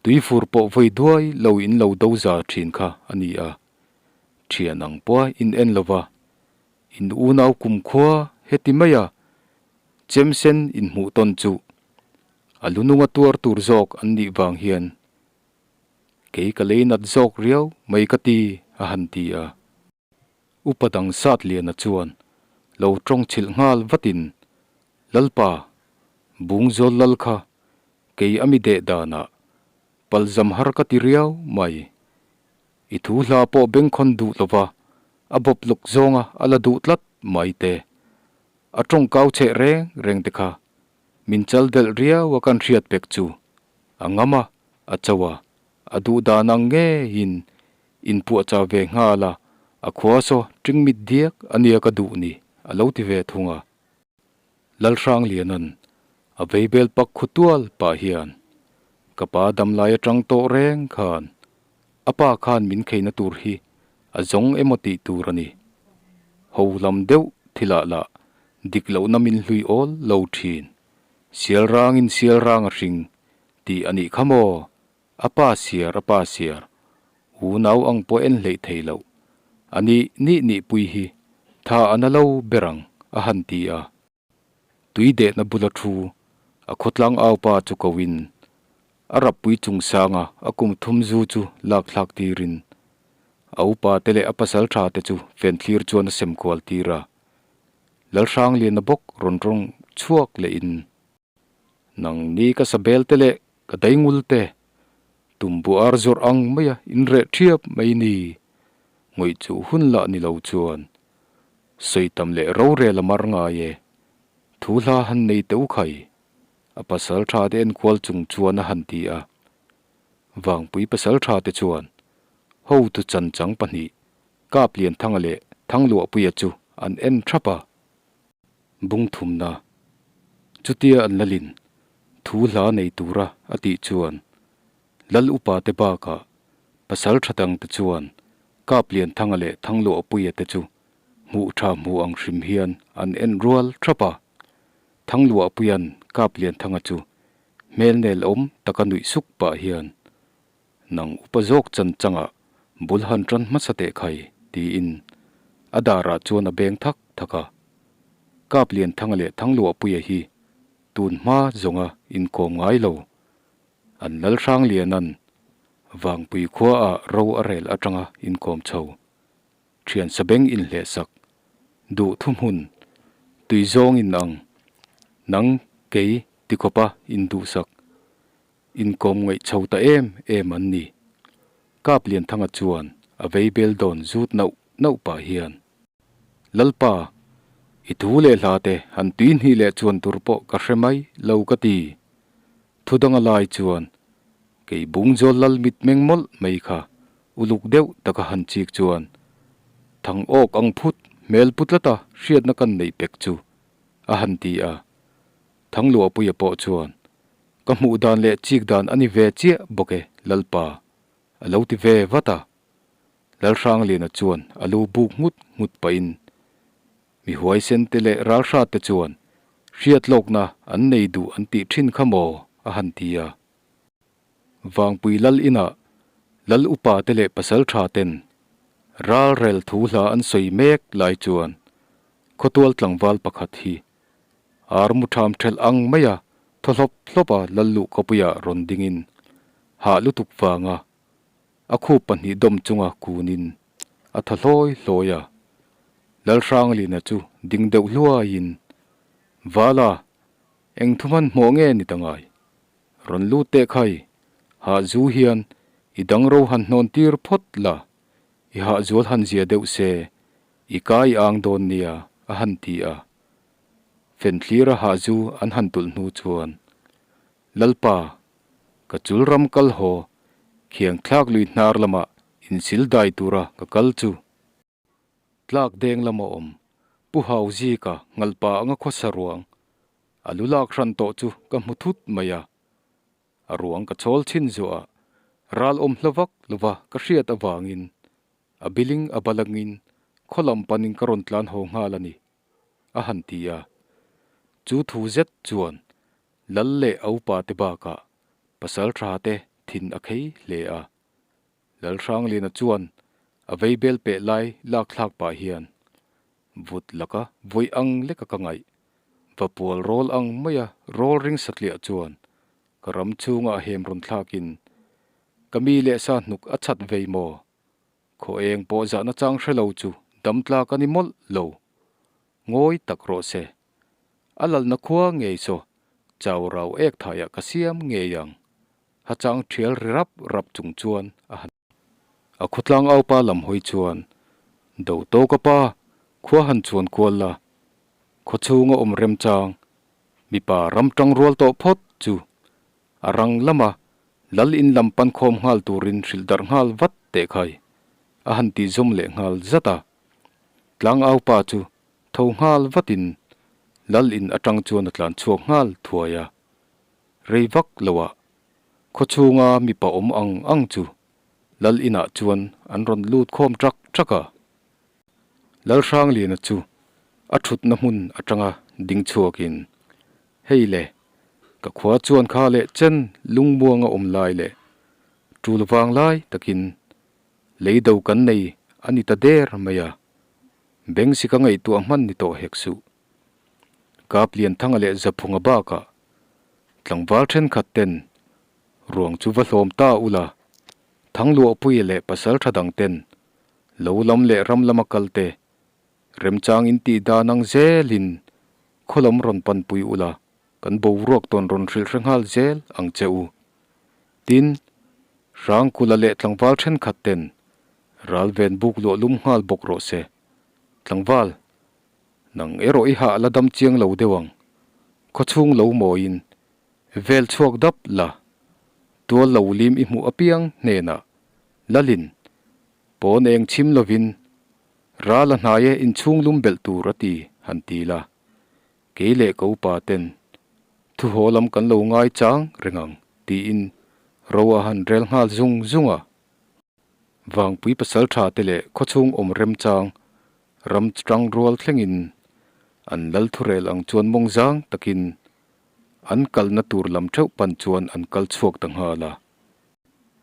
tuifur pawh vawi duai lo in lo do za thin kha a ni a. Thian ang pawha in en lova In unau kumkhua heti maia chemsen inhmuh tawn chu a lununga tuar tur zawk an nih vang hian kei ka lei nat zawk riau mai ka ti a han ti a. Upa dang sat liana chuan lo tawng chhilh nghal vatin, Lalpa, Bungzawl lal kha kei a mi deh danah palzam har ka ti riau mai. I thu hla pawh bengkhawn duh lova a bawp luk zawnga a la duh tlat mai te. A tawngkau cheh reng reng te kha min chal delh riau a kan hriat pek chu a ngam a, a cho a, a duh dan ang ngeiin inpuahchah ve nghal a, a khua saw ṭingmit diak a nia ka duh ni a lo ti ve thung a. Lalhrangliana'n a veibel pak khu tual pah hian, Ka pa damlai atang tawh reng khan a pa khan min kheina tur hi a zawng emaw tih tur a ni. Ho lam deuh thilah lah Dik lohna min hlui awl lo thin. Sial rangin sial rang a hring tih a nih kha maw? A pa siar a pa siar, unau ang pawh en hleih thei loh. A nih nih nihpui hi tha a na lo ber ang a han ti a. Tui dehna bula thu a khawtlang au pa chu ko in a rappui chung sanga a kum thum zu chu lak thlak tirin a upa te leh a pasal tha te chu fen thlir chuan a sem kual tir a. Lalhrangliana bawk rawn rawng chhuak leh in. Nang ni ka sabel te leh ka daingul te, tumbu ar zawrh ang maia in reh thiap mai ni. Ngawih chu hun lah ni lo chuan sawi tam leh rorel a mar ngai e. Thu hla han nei teuh khai, a pasal tha te enkual chung chuan a han ti a. Vangpui pasal tha te chuan hotu chanchang pahnih Kaplianthanga leh Thangluahpuia chu an en thap a. Bung thumna, Chutia an lalin thu hla nei tura a tih chuan Lal upa te bakah pasal tha dang te chuan Kaplianthanga leh Thangluahpuia te chu hmuh tha hmuh ang hrim hian an en rual thap a. Thangluahpuia'n Kaplianthanga chu hmel nel awm taka nuih suk pah hian Nang upa zawk chan changah bul han tan hmasa teh khai, tiin a darah chuan a beng thak thak a. Kaplianthanga leh Thangluahpuia hi tun hma zawnga inkawm ngai lo. An Lalhrangliana'n Vangpui khuaah ro a rel atanga inkawm chho. Thian sabeng inhlehsak, duh thuhmun, tui zawng in ang, nang kei tikhawpa induhsak. Inkawm ngaih chho ta em em an ni. Kap Lianthanga chuan a vei bel dawn zut nauh nauh pah hian, Lalpa, i thu leh hla te han tui hnih leh chuan tur pawh ka hre mai lo ka ti. Thu danga lai chuan kei Bungzawl lal mitmeng mawlh mai kha uluk deuh taka han chik chuan thang awk ang phut hmel pu tlata hriatna kan neih pek chu a han ti a. Thangluahpuia pawh chuan, Ka hmuh dan leh chik dan a ni ve chiah bawk e, Lalpa, a lo ti ve vat a. Lalhrangliana chuan a lu buk nghut nghut pahin, Mi huaisen te leh ralhrat te chuan hriatlawkna an nei duh an tih thin kha maw? a han ti a. Vangpui Lal inah Lal upa te leh pasal tha ten ralrel thu hla an sawi mek lai chuan khawtual tlangval pakhat hi Ar mu ṭham ṭhelh ang maia thaw hlawp hlawp a lal luh kawpuiah rawn dingin hah lutuk vanga a khup pahnih dawm chunga kunin a thaw hlawi hlawi a. Lalhranglina chu ding deuh hluaiin, Vala, eng thu hmanhmawh nge ni ta ngai? Rawn lut teh khai, hah zu hian i dang ro han hnawn tir phawt la, i hah zual han zia deuh se, i kai ang dawn nia, a han ti a. Fenthlira hahzu an han tulh hnu chuan, Lalpa, ka chul ram kal haw, khiang thlak lui hnar lamah insil dai tura ka kal chu. Tlak deng lama awm, Pu Hauzika ngalpa anga khawsa ruang, a lu lak hran tawh chu ka hmu thut mai a. A ruang ka chawl chhin zuah a, ral awm hla vak lova ka hriat avangin a biling a balangin khaw lam panin ka rawn tlan haw nghal a ni. a han ti a. Chu thu zet chuan Lal leh a upa te bakah pasal tha te thin a khei hle a. Lalhrangliana chuan a vei bel peh lai lak thlak pah hian vut laka vawi ang leka ka ngaih, va pual rawl ang maia rawl ring satliah chuan ka ram chhungah hem rawn thlakin ka mi leh sa hnuk a chhat vei maw? Khaw eng pawh zahna chang hre lo chu dam tlak a ni mawlh lo. Ngawi tak rawh se. A lalna khua ngei saw chau rau ek thaiah ka siam ngei ang. Ha chang thial ri rap rap chung chuan a han. A khawtlang aupa lam hawi chuan, Do tawk a pa, khua han chuan kual la. Khaw chhunga awm remchang, mipa ram tang rual tawh phawt chu A rang lama Lal in lam pan khawm nghal turin hrilh darh nghal vat teh khai a han tih zawm leh nghal zat a. Tlangau pa chu tho nghal vatin Lal in atang chuan a tlan chhuak nghal thuai a. Rei vak loah khawchhunga mipa awm ang ang chu Lal inah chuan an rawn lut khawm ṭak ṭak a. Lalhrangliana chu A thutna hmun atanga ding chhuakin, Hei le, ka khua chuan kha leh chen lungmuanga awm lai leh tul vang lai takin lei do kan nei a ni ta der mai a, Bengsi ka ngaihtuah hman ni tawh hek suh. Kaplianthanga leh Zaphunga bakah tlangval thenkhat ten ruang chu va hlawm ta ula, Thangluahpuia leh pasal tha dang ten lo lam leh ram lama kal te remchang in tih dan ang zelin khaw lam rawn panpui ula kan boruak tawn rawn hrilh hre nghal zel ang che u. Tin, Hrangkula leh tlangval thenkhat ten ral ven buk luah lum nghal bawk rawh se. Tlangval, nang erawh i hah la dam chiang lo deuh ang. Khawchhung lo mawiin vel chhuak dap la, tual lo lim i hmuh apiang hnenah lalin pawn eng chhim lovin ral a hnai e inchhung lum belh tur a ti han ti la. Kei leh ka upa ten thu haw lam kan lo ngai chang reng ang tiin ro a han rel nghal zung zung a. Vangpui pasal tha te leh khawchhung awm remchang ram tang rual thlengin an lal thurel ang chuan mawng zang takin an kalna tur lam theuh pan chuan an kal chhuak ta nghal a.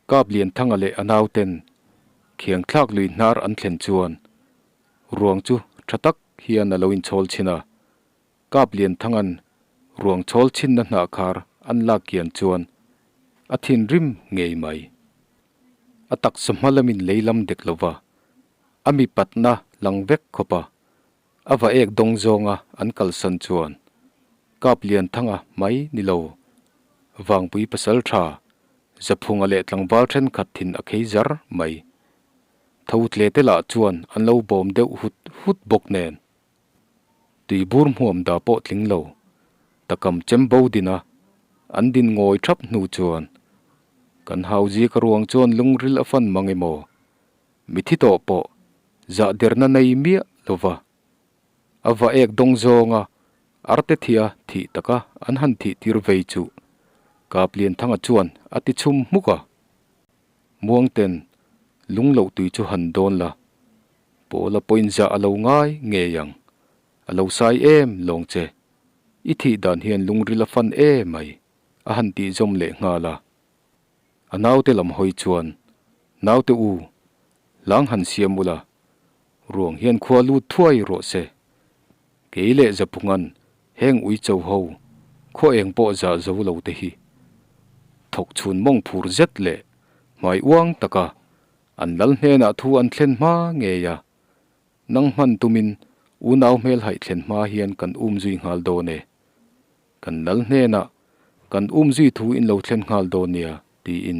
Kap Lianthanga leh a nauten khiang thlak lui hnar an thlen chuan ruang chu tha tak hian a lo inchhawl chhin a, Kap Lianthanga'n ruang chhawl chhinna hnah khar an lak kian chuan a thinrim ngei mai. A taksa hma lamin lei lam dek lo va, a mi patna lang vek khawp a, a va ek dawng zawnga an kalsan chuan Kap Lianthanga mai ni lo, Vangpui pasal tha, Zaphunga leh tlangval thenkhat thin a khei zar mai. Tho tle te lah chuan an lo bawm deuh hut hut bawk nen. Tui bur hmuam da pawh tling lo, takam chem bo din a, an din ngawi thap hnu chuan kan hau zika ruang chuan lungril a fan mang emaw, mithi tawh pawh zah derna nei miah lova a va ek dawng zawnga arte thia thih taka an han thih tir vei chuh Kaplianthanga chuan a ti chhum hmuk a. Muangten lung loh tui chu han dawn la, Pawla pawhin zah a lo ngai ngei ang, a lo sai em lawng che, i thih dan hian lungril a fan e mai, a han tih zawm leh nghal a. A naute lam hawi chuan, Naute u, hlang han siam ula, ruang hian khua lut thuai rawh se. Kei leh Zaphunga'n heng uicho ho khaw eng pawh zah zo lo te hi thawk chhun mawng phur zet leh hmai uang taka an lal hnenah thu an thlen hma ngei a, nang hman tumin unau hmel haih thlen hma hian kan um zui nghal dawn e. Kan lal hnenah kan um zui thu in lo thlen nghal dawn nia tiin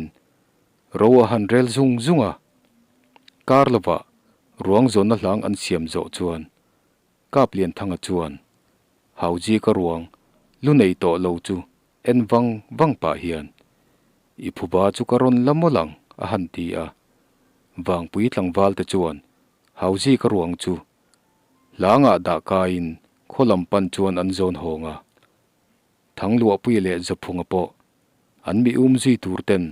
ro a han rel zung zung a. Kar lovah ruang zawnna hlang an siam zawh chuan Kap Lianthanga chuan Hauzika ruang lu nei tawh lo chu en vang vang pah hian, I phuba chu ka rawn la mawlh ang, a han ti a. Vangpui tlangval te chuan Hauzika ruang chu hlangah dah kaiin khaw lam pan chuan an zawn hawng a. Thangluahpuia leh Zaphunga pawh an mi um zui tur ten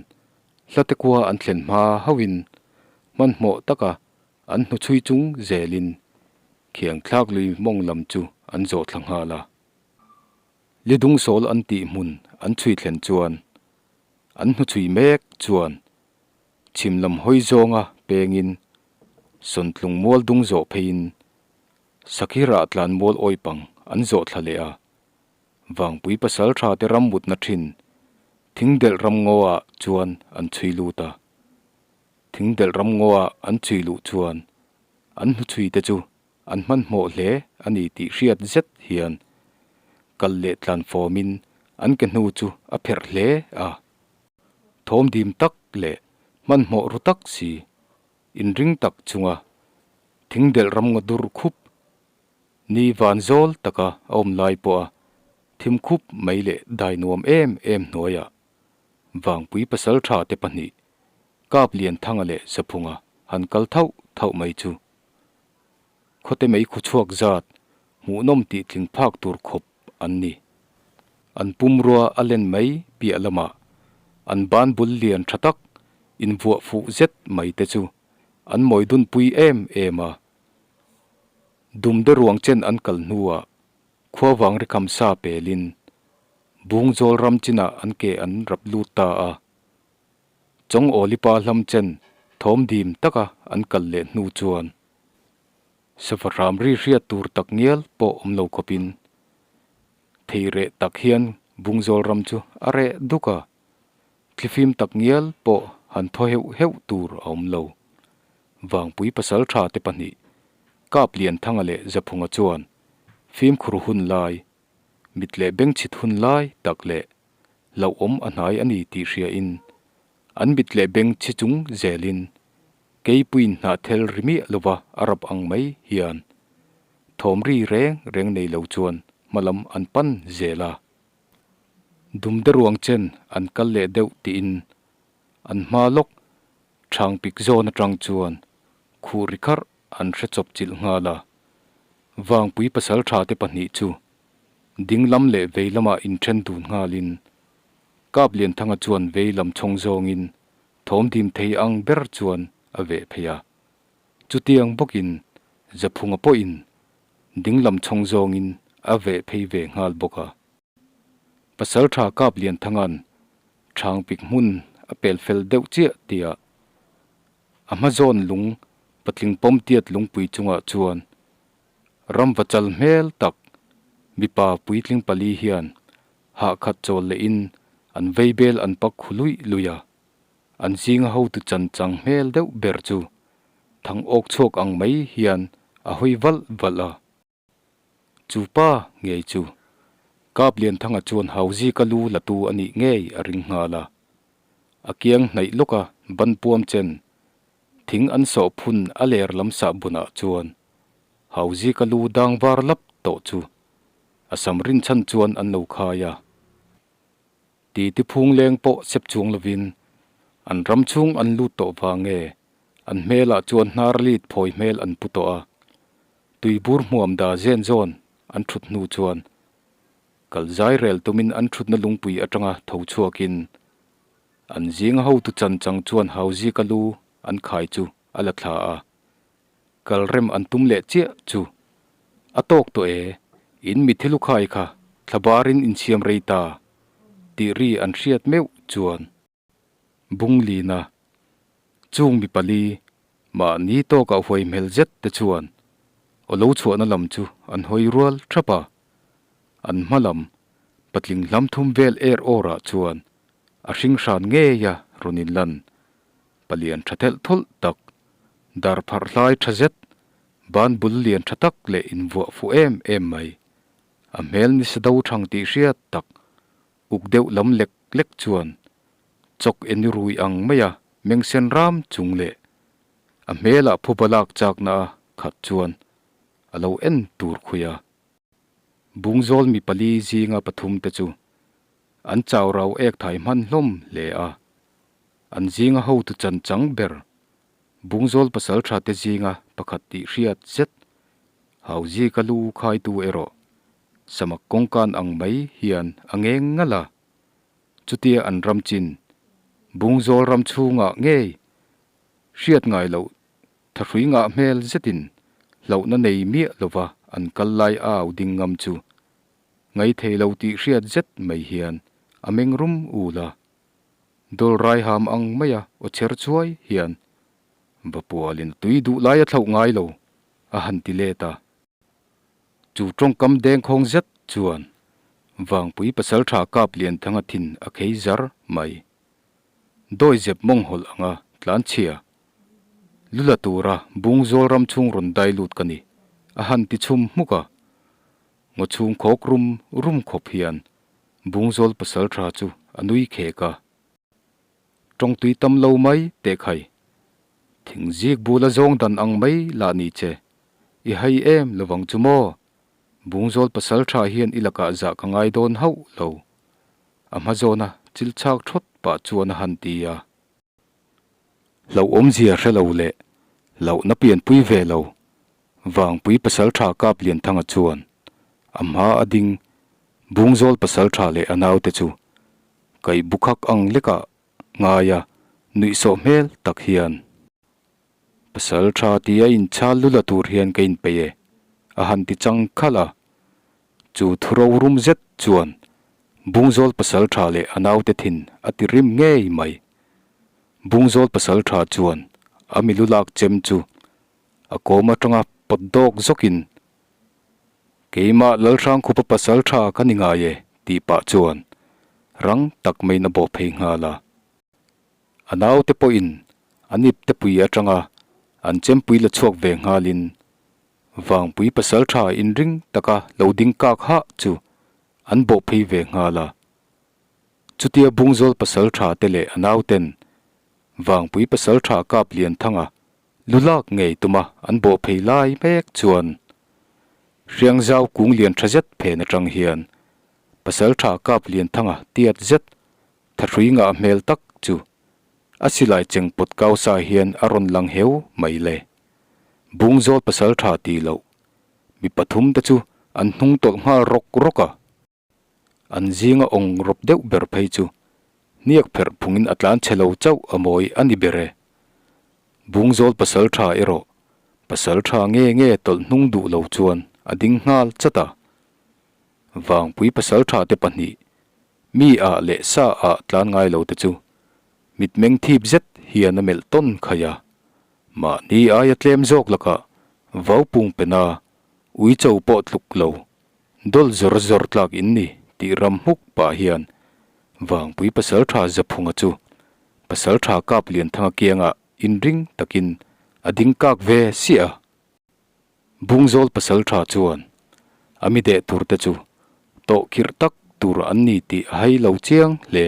hlate kua an thlen hma hauhin hmanhmawh taka An hnuchhui chung zelin khiang thlak lui mawng lam chu an zawh thla nghal a. Lidung sawl an tih hmun an chhui thlen chuan an hnuchhui mek chuan chhim lam hawi zawnga pengin Sawntlung mual dung zawh pheiin Sakhi rah tlan mual awi pang an zawh thla leh a. Vangpui pasal tha te ram mutna thin thingdelh ramngaw ah chuan an chhui lut a. Thingdelh ramngaw ah an chhui luh chuan an hnuchhui te chu an hmanhmawh hle a ni tih hriat zet hian kal leh tlan fawmin an ke hnu chu a pherh hle a. Thawm dim tak leh hmanhmawh ru tak si inring tak chunga thingdelh ramngaw dur khup ni van zawl taka a awm lai pawha thim khup mai leh dai nuam em em hnuaiah Vangpui pasal tha te pahnih Kap Lianthanga leh Zaphunga han kal thauh thauh mai chu khawte mei khu chhuak zat hmuhnawm tih tling phak tur khawp an ni. An pumrua a len mai piah lamah an ban bul lian tha tak invuah fuh zet mai te chu an mawi dunpui em em a. Dumde ruang chen an kal hnuah khuavang rikham sa pelin Bungzawl ram chinah an ke an rap lut ta a. Chawng Awlipa hlam chen thawm dim taka an kal leh hnu chuan sava hram ri hriat tur tak ngial pawh awm lo khawpin thei reh tak hian Bungzawl ram chu a reh duk a. Thlifim tak ngial pawh han thaw heuh heuh tur a awm lo. Vangpui pasal tha te pahnih, Kap Lianthanga leh Zaphunga chuan fimkhur hun lai, mit leh bengchhit hun lai tak leh hlauhawm a hnai a ni tih hriain an mit leh beng chhi chung zelin keipuiin hnahthel ri miah lova a rap ang mai hian thawm ri reng reng nei lo chuan hmalam an pan zel a. Dumde ruang chen an kal leh deuh tiin an hma lawk chhang pik zawn atang chuan khuh ri kharh an hre chawp chilh nghal a. Vangpui pasal tha te pahnih chu ding lam leh vei lamah inthen dun nghalin Kap Lianthanga chuan vei lam chhawng zawngin thawm dim thei ang ber chuan a veh phei a. Chutiang bawkin Zaphunga pawhin ding lam chhawng zawngin a veh phei ve nghal bawk a. Pasaltha Kap Lianthanga'n chhang pik hmun a pel fel deuh chiah tihah a hma zawn lung patling pawm tiat lungpui chungah chuan ramva chal hmel tak mipa puitling pali hian hahkhat chawl lehin an vei bel an pak khu luih luih a. An zinga hotu chan chang hmel deuh ber chu thang awk chhuak ang mai hian a hawi valh valh a. Chu pa ngei chu Kap Lianthanga chuan Hauzika lu la tu a nih ngei a ring nghal a. A kiang hnaih lawka ban puam chen thing an sawh phun a ler lam sah bunah chuan Hauzika lu dang var lap tawh chu a sam rinchhan chuan an lo khai a. Titi phung leng pawh sep chuang lovin an ram chhung an lut tawh vang nge an hmelah chuan hnar lit phawi hmel an pu tawh a. Tuibur hmuam da zen zawn an thut hnu chuan kal zai rel tumin an thutna lungpui atanga tho chhuakin an zinga hotu chan chang chuan Hauzika lu an khai chu a la thla a. Kal rem an tum leh chiah chu a tawk tawh e, in mithi lukhai kha thlabarin insiam rei ta tih ri an hriat meuh chuan Bunglina chung mi pali mahni tawkah huai hmel zet te chuan aw lo chhuahna lam chu an hawi rual thap a, an hma lam patling hlam thum vel er awrah chuan a hring hran ngeia rawn inlan Palian tha thelh thawlh tak, dar pharh hlai tha zet, ban bul lian tha tak leh invuah fuh em em mai. A hmel ni sa do thang tih hriat tak, uk deuh lam lek lek chuan chawk eni rui ang maia mengsen ram chung leh a hmelah phuba lak chakna a khat chuan a lo en tur khui a. Bungzawl mi pali zinga pathum te chu an chau rau ek thai hman hlawm hle a. An zinga hotu chan chang ber Bungzawl pasal tha te zinga pakhat tih hriat zet Hauzika lu khaitu erawh samak kawngkan ang mai hian a ngeng ngalh a. Chutia an ram chin Bungzawl ram chhungah ngei hriat ngai loh thahrui ngah hmel zetin hlauhna nei miah lova an kal lai a au ding ngam chu ngaithei lo tih hriat zet mai hian a meng rum ul a. Dawlrai ham ang maia aw chher chuai hian Vapualin a tui duh lai a thlauh ngai lo a han ti let a. Chu tawngkam dengkhawng zet chuan Vangpui pasaltha kap Lianthanga thin a khei zar mai. Dawi zep mawng hawlh anga tlanchhia lu la tura Bungzawl ram chhung rawn dai lut ka ni a han ti chhum hmuk a. Ngaw chhung khawk rum rum khawp hian Bungzawl pasal tha chu a nui khek a. Tawngtui tam lo mai teh khai. Thingzik bula zawng dan ang mai lah ni che. I hai em lovang chu maw? Bungzawl pasal tha hian i lakah zah ka ngai dawn hauh lo. A hma zawna chil chhak thawt pah chuan a han ti a. Hlauhawmzia hre lo leh hlauhna pianpui ve lo Vangpui pasaltha Kap Lianthanga chuan a hma a ding Bungzawl pasaltha leh a naute chu kaih bukhak ang lekah ngaia nuihsawh hmel tak hian Pasaltha tia inchhal lula tur hian ka inpeih e. a han ti chang khalh a. Chu thu rorum zet chuan Bungzawl pasaltha leh a naute thin a ti rim ngei mai. Bungzawl pasaltha chuan a milu lak chem chu a kawm atanga pawt dawk zawkin, Keimah Lalhrangkhupa pasaltha ka ni ngai e tih pah chuan rang tak maiin a bawh phei nghal a. A naute pawhin an ipte pui atanga an chempui la chhuak ve nghalin Vangpui pasaltha inring taka lo ding kak hah chu an bawh phei ve nghal a. Chutia Bungzawl pasaltha te leh a nauten Vangpui pasaltha kap Lianthanga lu lak ngei tuma an bawh phei lai mek chuan Hriangzau kung lian tha zet phen atang hian pasaltha kap Lianthanga tiat zet thahrui ngah hmel tak chu a silai cheng pawt kau sa hian a rawn lang heu mai le. Bungzawl pasaltha tih loh mi pathum te chu an hnung tawlh nghal rawk rawk a. An zinga awng rawp deuh ber phei chu hniak pherh phungin a tlan chhe lo chauh a mawi a ni ber e. Bungzawl pasal tha erawh pasal tha nge nge tawlh hnung duh lo chuan a ding nghal chat a. Vangpui pasal tha te pahnih mi ah leh sa ah tlan ngai lo te chu mitmeng thip zet hian a melh tawn khaih a. Mahni aia tlem zawk lakah vaupung pena uicho pawh tluk lo Dawlh zawr zawr tlak in ni tih ram hmuk pah hian Vangpui Pasaltha Zaphunga chu Pasaltha Kap Lianthanga kiangah inring takin a ding kak ve siah a. Bungzawl Pasaltha chuan a mi deh tur te chu tawh khirh tak tur an ni tih a hai lo chiang hle.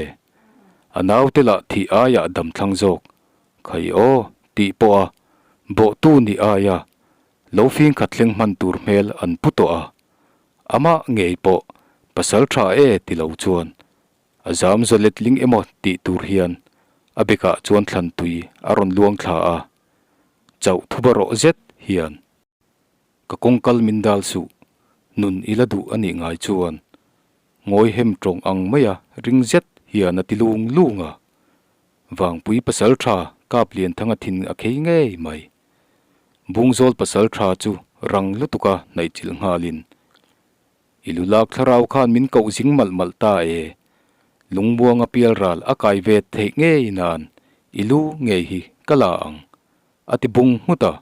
A naute lah thih aiah damthlang zawk khai aw tih pawha bawhtu nih aia Lo fing khat thleng hman tur hmel an pu tawh a, amah ngei pawh pasal tha e ti lo chuan a zam za letling emaw tih tur hian a bekah chuan thlan tui a rawn luang thla a, chauh thuba rawh zet hian ka kawngkal min dal suh, nun i la duh a nih ngai chuan ngawi hem tawng ang maia ring zet hian a ti lung lung a, Vangpui pasal tha kap Lianthanga thin a khei ngei mai. Bungzawl pasal tha chu rang lutuka hnaih chilh nghalin, I lu lak thlarau khan min koh zing malh malh ta e, lungmuanga pialral a kai ve theih ngei nan i lu ngei hi ka la ang, a ti bung nghut a.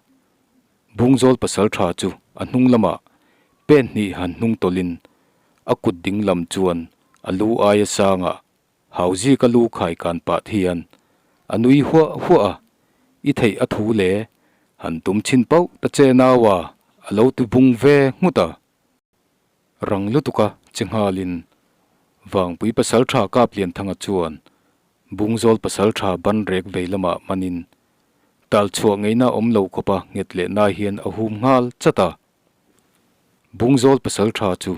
Bungzawl pasal tha chu a hnung lamah pen hnih han hnung tawlhin a kut ding lam chuan a lu aia sangah Hauzi ka lu khai kan pah thian a nui huah huah a, i theih a thu le, han tum chhin pauh ta che nau a, a lo ti bung ve nghut a. Rang lutuk a che nghalin Vangpui pasaltha Kaplianthanga chuan Bungzawl pasaltha ban rek vei lamah manin tal chhuah ngeina awm lo khawpa nghet leh nai hian a hum nghal chat a. Bungzawl pasaltha chu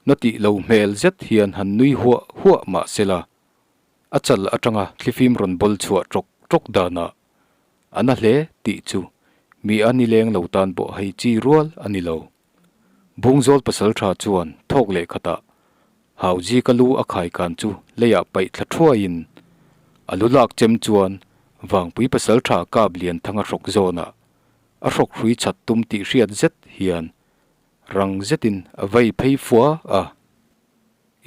Na tih lo hmel zet hian han nui huah huah mah se la, a chal atanga thlifim rawn bawl chhuah ṭawk ṭawk danah a na hle tih chu mi a nileng lo tan pawh hei chi rual a ni lo. Bungzawl pasalṭha chuan thawk leh khatah Hauzi ka lu a khaikan chu leiah paih thla thuaiin a lu lak chem chuan Vangpui pasalṭha kap Lianthanga hrawk zawnah a hrawk hrui chhat tum tih hriat zet hian Rang zetin a vei phei fua a,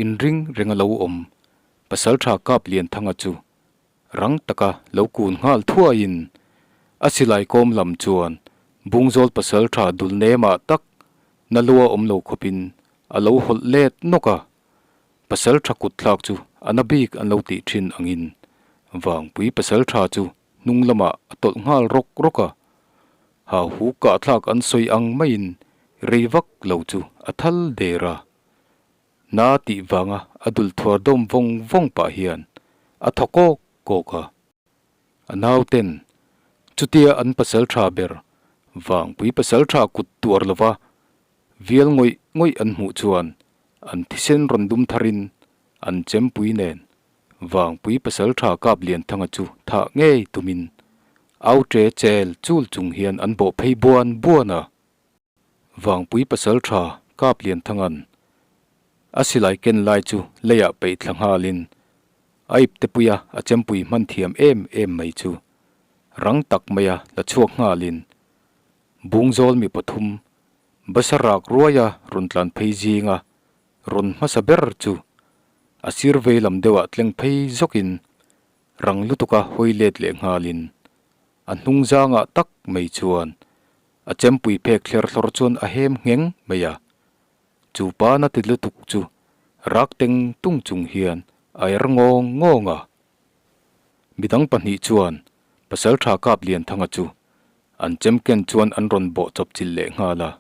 inring reng a lo awm. Pasaltha kap Lianthanga chu rang taka lo kun nghal thuaiin a silai kawm lam chuan Bungzawl pasaltha dul nemah tak na lua awm lo khawpin a lo hawlh let nawk a. Pasaltha kut thlak chu a na bik an lo tih thin angin Vangpui pasaltha chu hnung lamah a tawlh nghal rawk rawk a, hauhu kahthlak an sawi ang maiin rei vak lo chu a thal der a. Na tih vanga a dul thuar dawm vawng vawng pah hian a thaw kawk kawk a. A nauten chutia an pasal tha ber Vangpui pasal tha kut tuar lova vial ngawih ngawih an hmuh chuan an thisen rawn dum tharin an chempui nen Vangpui pasaltha kap Lianthanga chu thah ngei tumin au che chel chul chung hian an bawh phei buan buan a. Vangpui pasaltha kap Lianthanga'n a silai ken lai chu leiah peih thla nghalin a ipte puia a chempui hman thiam em em mai chu rang tak maia la chhuak nghalin Bungzawl mi pathum. Bus a rak ruai a rawn tlan phei zinga rawn hmasa ber chu a sir vei lam deuhah tleng phei zawkin rang lutuka hawi let leh nghalin a hnung zangah tak mai chuan a chempui phek thler thlawr chuan a hem ngheng mai a. Chu pa na ti lutuk chu rak teng tung chung hian a er ngawng ngawng a. Midang pahnih chuan Pasaltha Kaplianthanga chu an chem ken chuan an rawn bawh chawp chilh leh nghal a.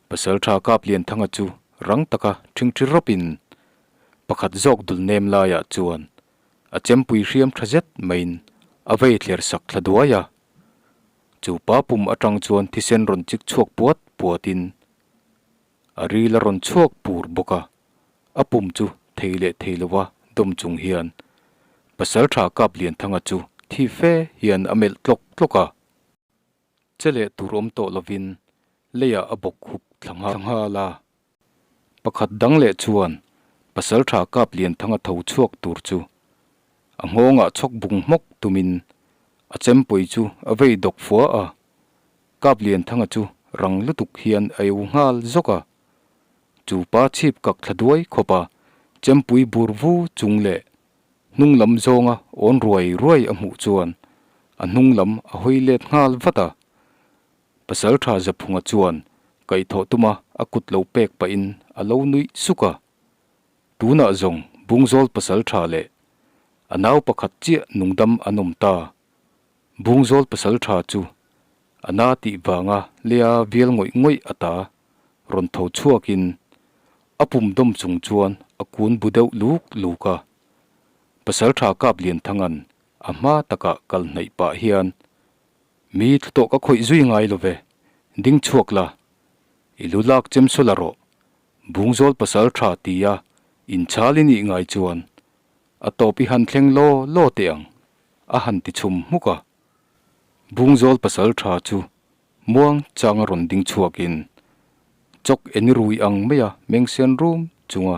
Pasaltha Kaplianthanga chu rang taka ṭhingṭhi rawpin pakhat zawk dul nem laiah chuan a chempui hriam ṭha zet maiin a vei thler sak thla duai a. Chu pa pum aṭang chuan thisen rawn chik chhuak puat puatin a ril a rawn chhuak pur bawk a, a pum chu thei leh thei lova dawm chung hian Pasaltha Kaplianthanga chu thi fe hian a melh tlawk tlawk a. Che leh tur awm tawh lovin leiah a bawk khup thla nghal a. Pakhat dang leh chuan Pasaltha Kaplianthanga tho chhuak tur chu a nghawngah chhawk bung hmawk tumin a chempui chu a vei dawk fua a. Kaplianthanga chu rang lutuk hian a eu nghal zawk a. Chu pa chhip kak thla duai khawp a, chempui bur vu chung leh hnung lam zawnga awn ruai ruai a hmuh chuan a hnung lam a hawi let nghal vat a. Pasaltha Zaphunga chuan kaihthawh tuma a kut lo pek pahin a lo nuih suk a. Tunah zawng Bungzawl Pasaltha leh a nau pakhat chiah nungdam an awm ta. Bungzawl Pasaltha chu a na tih vanga lea vial ngawih ngawih a ta rawn tho chhuakin a pum dawm chung chuan a kun bu deuh luk luk a. Pasaltha Kaplianthanga'n a hma takah kal hnaih pah hian, Mi thlu tawh ka khawih zui ngai lo ve, ding chhuak la, i lu lak chem saw la rawh, Bungzawl Pasaltha tia inchhal i nih ngai chuan a tawp i han thleng law law teh ang, a han ti chhum hmuk a. Bungzawl Pasaltha chu muang changa rawn ding chhuakin chawk eni rui ang maia mengsen rum chunga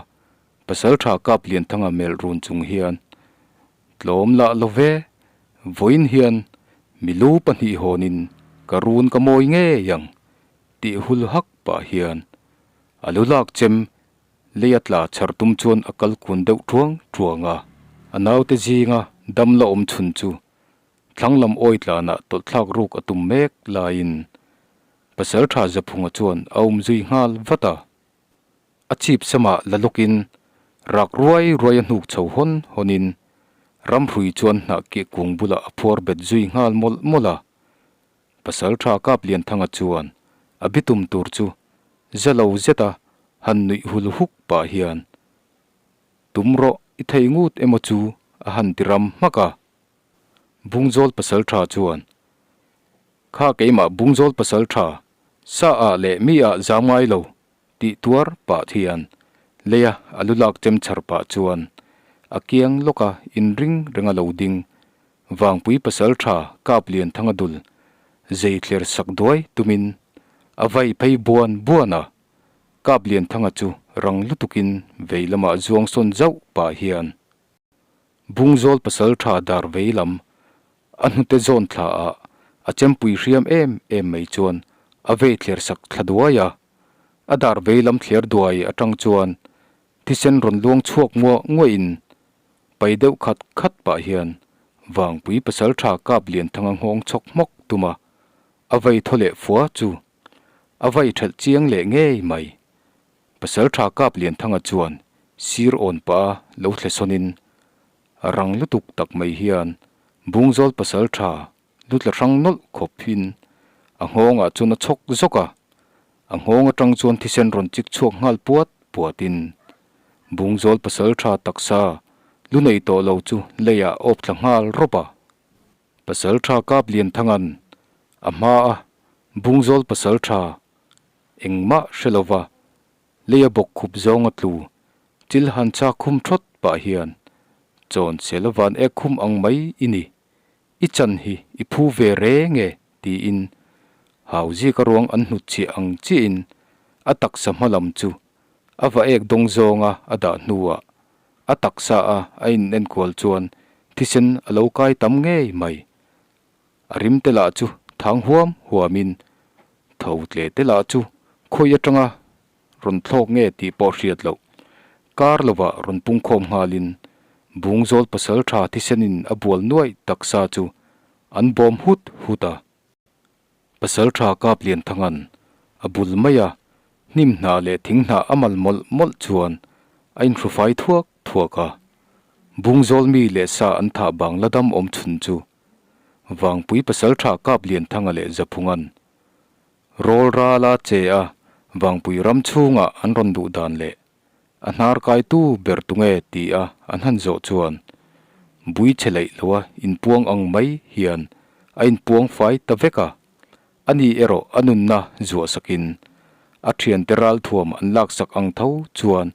Pasaltha Kaplianthanga melh run chung hian, Tlawm lah lo ve, vawiin hian milu pahnih hawnin ka run ka mawi ngei ang tih hul hak pah hian a lu lak chem Lei a tla chhar tum chuan a kal kun deuh thuang thuang a, a naute zinga dam la awm chhun chu thlang lam awi tlanah tawlhthlak ruk a tum mek laiin Pasaltha Zaphunga chuan a awm zui nghal vat a. A chhip samah la lawkin rak ruai ruai a hnuk chho hawn hawnin ramhrui chuan hnah kih kung bulah a phuar bet zui nghal mawlh mawlh a. Pasaltha Kaplianthanga chuan a bitum tur chu za lo zeta han nuih hul huk pah hian, Tum rawh, i thei ngut emaw chu a han ti ram hmak a. Bungzawl Pasaltha chuan, Kha keimah Bungzawl Pasaltha, sa ah leh mi ah zam ngai lo tih tuar pah hian leia a lu lak chem chhar pah chuan a kiang lawka inring renga lo ding Vangpui Pasaltha Kaplianthanga dul zei thler sak duai tumin a vai phei buan buan a, Kaplianthanga chu rang lutukin vei lamah zuang sawn zauh pah hian Bungzawl Pasaltha dar vei lam a hnute zawn thla ah a chempui hriam em em mai chuan a vei thler sak thla duai a, a dar vei lam thler duai atang chuan Thisen rawn luang chhuak nguah nguahin pai deuh khat khat pah hian Vangpui Pasaltha kap Lianthanga nghawng chhawk hmawk tum a, a vai thaw leh fua chu a vai thelh chiang leh ngei mai. Pasaltha kap Lianthanga chuan sir awn pah a lo thle sawnin rang lutuk tak mai hian Bungzawl Pasaltha lu tla hrang nawlh khawp hin a nghawngah chuan a chhawk zawk a, a nghawng atang chuan thisen rawn chik chhuak nghal puat puatin Bungzawl Pasaltha taksa lu nei tawh lo chu leiah a awp thla nghal rawp a. Pasaltha Kaplianthanga'n a hma a Bungzawl Pasaltha engmah hre lova leia bawk khup zawnga tlu chil han chak khum thawt pah hian chawn sela van ek khum ang mai i ni. I chan hi i phu ve reng e tiin hau zika ruang an hnut chhiah ang chiahin a taksa hma lam chu a va ek dawng zawnga a dah hnuah a taksa a a in enkual chuan thisen a lo kai tam ngei mai. A rim te lah chu thang huam huamin tho tle te lah chu Khawi atanga rawn thlawk nge tih pawh hriat loh. Kar lovah rawn pungkhawm nghalin Bungzawl pasaltha thisenin a bual nuaih taksa chu an bawm hut hut a. Pasaltha kap lian thangan a bul mai a, hnim hnah leh thing hnah a mal mawlh mawlh chuan a inhrufai thuak thuak a. Bungzawl mi leh sa an thah bang la dam awm chhun chu Vangpui pasaltha kap lian thanga leh Zaphungan Rawl rala che a Vangpui ram chhungah an rawn duh dan leh a hnar kaitu ber tunge ti a an han zawh chuan bui che leih loa inpuang ang mai hian a inpuang fai ta vek a, ani erawh a nunna zuah sakin a thiante ralthuam an laksak ang tho chuan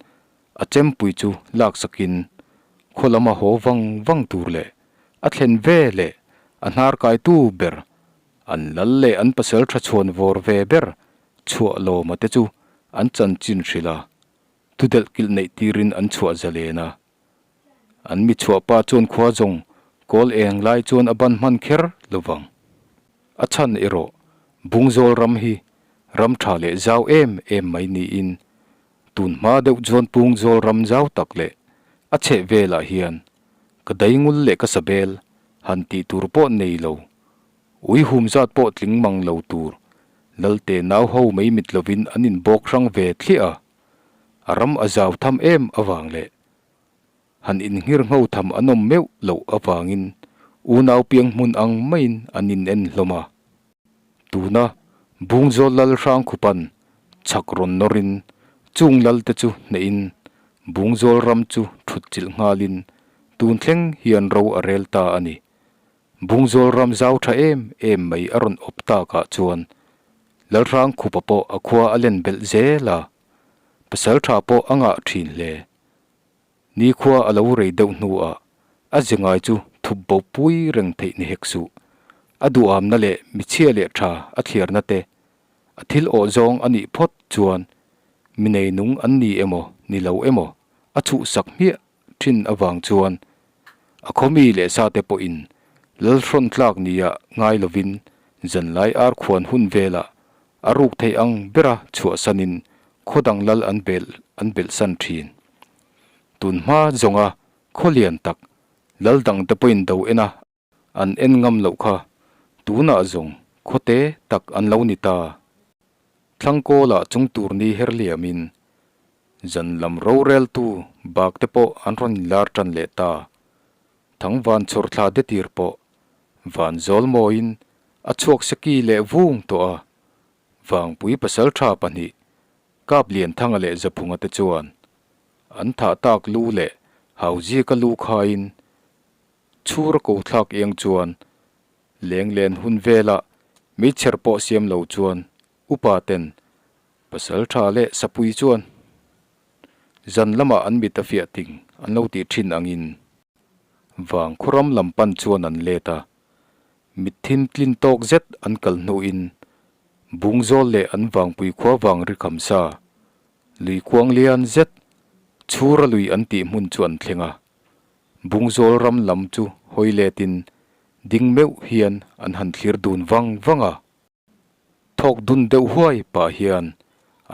a chempui chu laksakin khaw lama haw vang vang tur leh a thlen ve leh a hnar kaitu ber An lal leh an pasal tha chhuan vawr ve ber chhuah lawma te chu an chanchin hrilh a, thudelh kilh neih tirin an chhuah zalen a. An mi chhuah pa chuan khua zawng kawl eng lai chuan a ban hman kher lo vang. A chhan erawh Bungzawl ram hi ram tha leh zau em em mai niin tun hma deuh chuan Pungzawl ram zau tak leh a chheh velah hian ka daingul leh ka sabel han tih tur pawh nei lo Ui hum zat pawh tling mang lo tur Lalte nau ho mai mit lovin an inbawk hrang ve thliah a, a ram a zau tham em avang leh han inngir ngho tham an awm meuh loh avangin unau piang hmun ang maiin an inen hlawm a. Tuna Bungzawl Lal Hrangkhupan chhak rawn nawrin chung Lalte chu hnehin Bungzawl ram chu thut chilh nghalin tun thleng hian ro a rel ta a ni. Bungzawl ram zau tha em em mai a rawn awp takah chuan Lalhrang khupa pawh a khua a len belh zel a, pasal tha pawh a ngah thin hle. Nikhua a lo rei deuh hnuah a ze ngai chu thup bo pui reng theih ni hek suh. A duhamna leh michhia leh tha a thliarna te a thil awh zawng a nih phawt chuan mi neinung an ni emaw ni lo emaw a chhuhsak hmiah thin avang chuan a khawmi leh sate pawhin lalhrawn tlak nia ngai lovin zanlai ar khuan hun velah a ruk theih ang bera chhuahsanin khaw dang lal an bel an belhsan thin. Tun hma zawnga khaw lian tak lal dangte pawhin do en a An en ngam loh kha tunah zawng khawte tak an lo ni ta. Thlangkawlah chung tur ni her liamin zan lam roreltu bak te pawh an rawn inlar tan leh ta. Thangvan chhawr thla de tir pawh van zawl mawiin a chhuak seki leh vung tawh a, Vangpui pasaltha pahnih Kaplianthanga leh Zaphunga te chuan an thah tak lu leh Hauzika lu khaiin Chhur a ko thlak eng chuan leng len hun velah meichher pawh siam lo chuan upa ten pasal tha leh sapui chuan zan lamah an mit a fiah ting an lo tih thin angin vang khuram lam pan chuan an let a, mitthim tlin tawk zet an kal hnuin Bungzawl leh an vangpui khua vang ri kham sa lui kuang lian zet chhura lui an tih hmun chu an thleng a. Bungzawl ram lam chu hawi letin ding meuh hian an han thlir dun vang vang a. Thawk dun deuh huai pah hian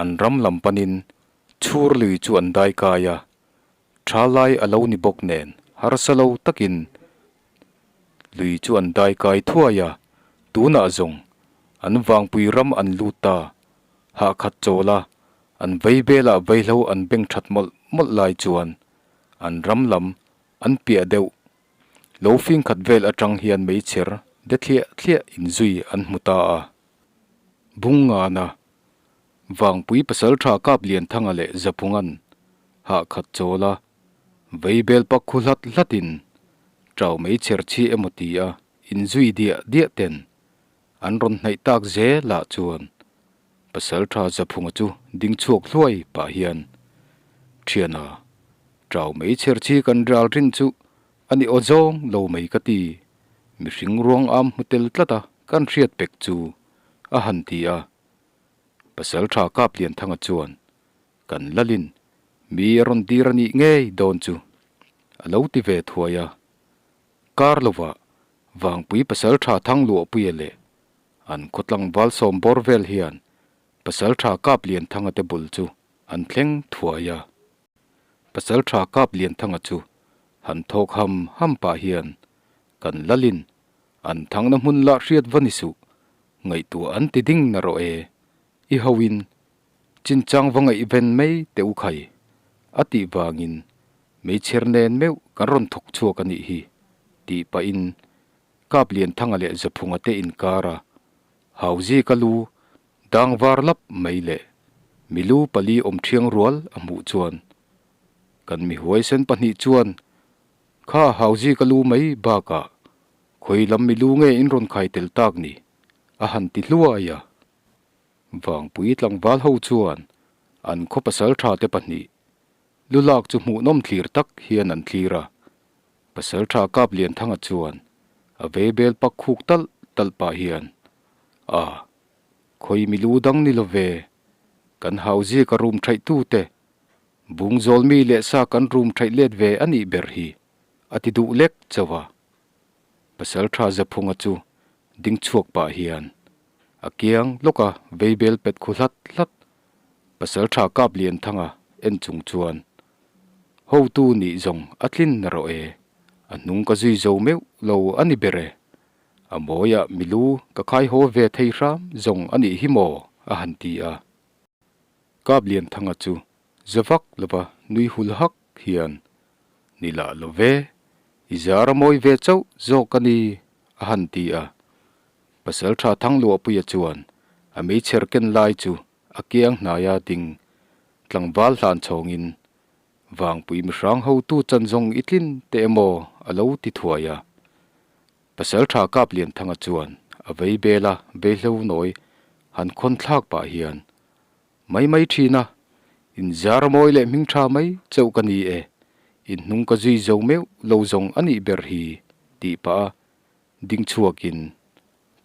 an ram lam panin chhur lui chu an dai kai a, tha lai a lo ni bawk nen harsa lo takin lui chu an dai kai thuai a, tunah zawng an vangpui ram an lut ta, hahkhat chawl a, an vei belah vaihlo an beng that mawlh mawlh lai chuan An ram lam an piah deuh. Lo fing khat vel atang hian meichher de thliah thliah inzui an hmu ta a. Bungngana, Vangpui pasaltha Kaplianthanga leh Zaphungan hah khat chawl a, veibel pak khu hlat hlatin tau meichher chhi emaw ti a inzui diah diah ten an rawn hnaih tak zelah chuan Pasaltha Zaphunga chu ding chhuak hluai pah hian, Thiana, tau mai chher chi kan ral rin chu a ni aw zawng lo mai ka ti, mihring ruang am hmu tel tlat a kan hriat pek chu, a han ti a. Pasaltha Kaplianthanga chuan, Kan lalin mi a rawn dir a nih ngei dawn chu, a lo ti ve thuai a. Kar lovah Vangpui Pasaltha Thangluahpuia leh An khawtlang val sawm bawr vel hian Pasalṭha Kâplianthanga te bul chu an thleng thuai a. Pasalṭha Kâplianthanga chu han thawk ham ham pah hian kan lalin an thangna hmun lah hriat va ni suh, ngaihtuah an ti ding na rawh e, i hoin chinchang va ngaihven mai teh u khai, a tih vangin meichher nen meuh kan rawn thawk chhuak a nih hi, tih pahin Kâplianthanga leh Zaphunga te inkara Hauzika lu dang var lap mai leh milu pali awm thiang rual a hmuh chuan kan mi huaisen pahnih chuan kha Hauzika lu mai bakah khawi lam milu nge in rawn khai tel tak ni a han ti hluai a. Vangpui tlangval ho chuan an khaw pasal tha te pahnih lu lak chu hmuhnawm thlir tak hian an thlir a. Pasalṭha Kâplianthanga chuan a veibel pak khuk talh talh pah hian, A, khawi mi lu dang ni lo ve, kan hauzik a rum ṭhaih tute, bungzawl mi leh sa kan rum ṭhaih let ve a nih ber hi, a ti duh lek chauh a. Pasalṭha Zaphunga chu ding chhuak pah hian a kiang lawka veibel pet khu hlat hlat Pasalṭha Kâplianthanga en chung chuan, Hotu nih zawng a tlin na rawh e, a hnung ka zui zo meuh lo a ni ber e. A mawiah milu ka khai haw ve thei hram zawng a nih hi maw? a han ti a. Kâplianthanga chu za vak lova nui hul hak hian, Ni lah lo ve, i zar a mawi ve chauh zawk a ni, a han ti a. Pasalṭha Thangluahpuia chuan a meichher ken lai chu a kiang hnaia ding tlangval hlan chhawngin Vangpui mihrang hotu chan zawng i tlin teh emaw a lo ti thuai a. Pasalṭha Kâplianthanga chuan a vei bela veihlo nawi han khawn thlak pah hian, Mai mai ṭhin a, inzar mawi leh hming ṭha mai chauh ka ni e, in hnung ka zui zo meuh lo zawng a nih ber hi, tih pah a ding chhuakin,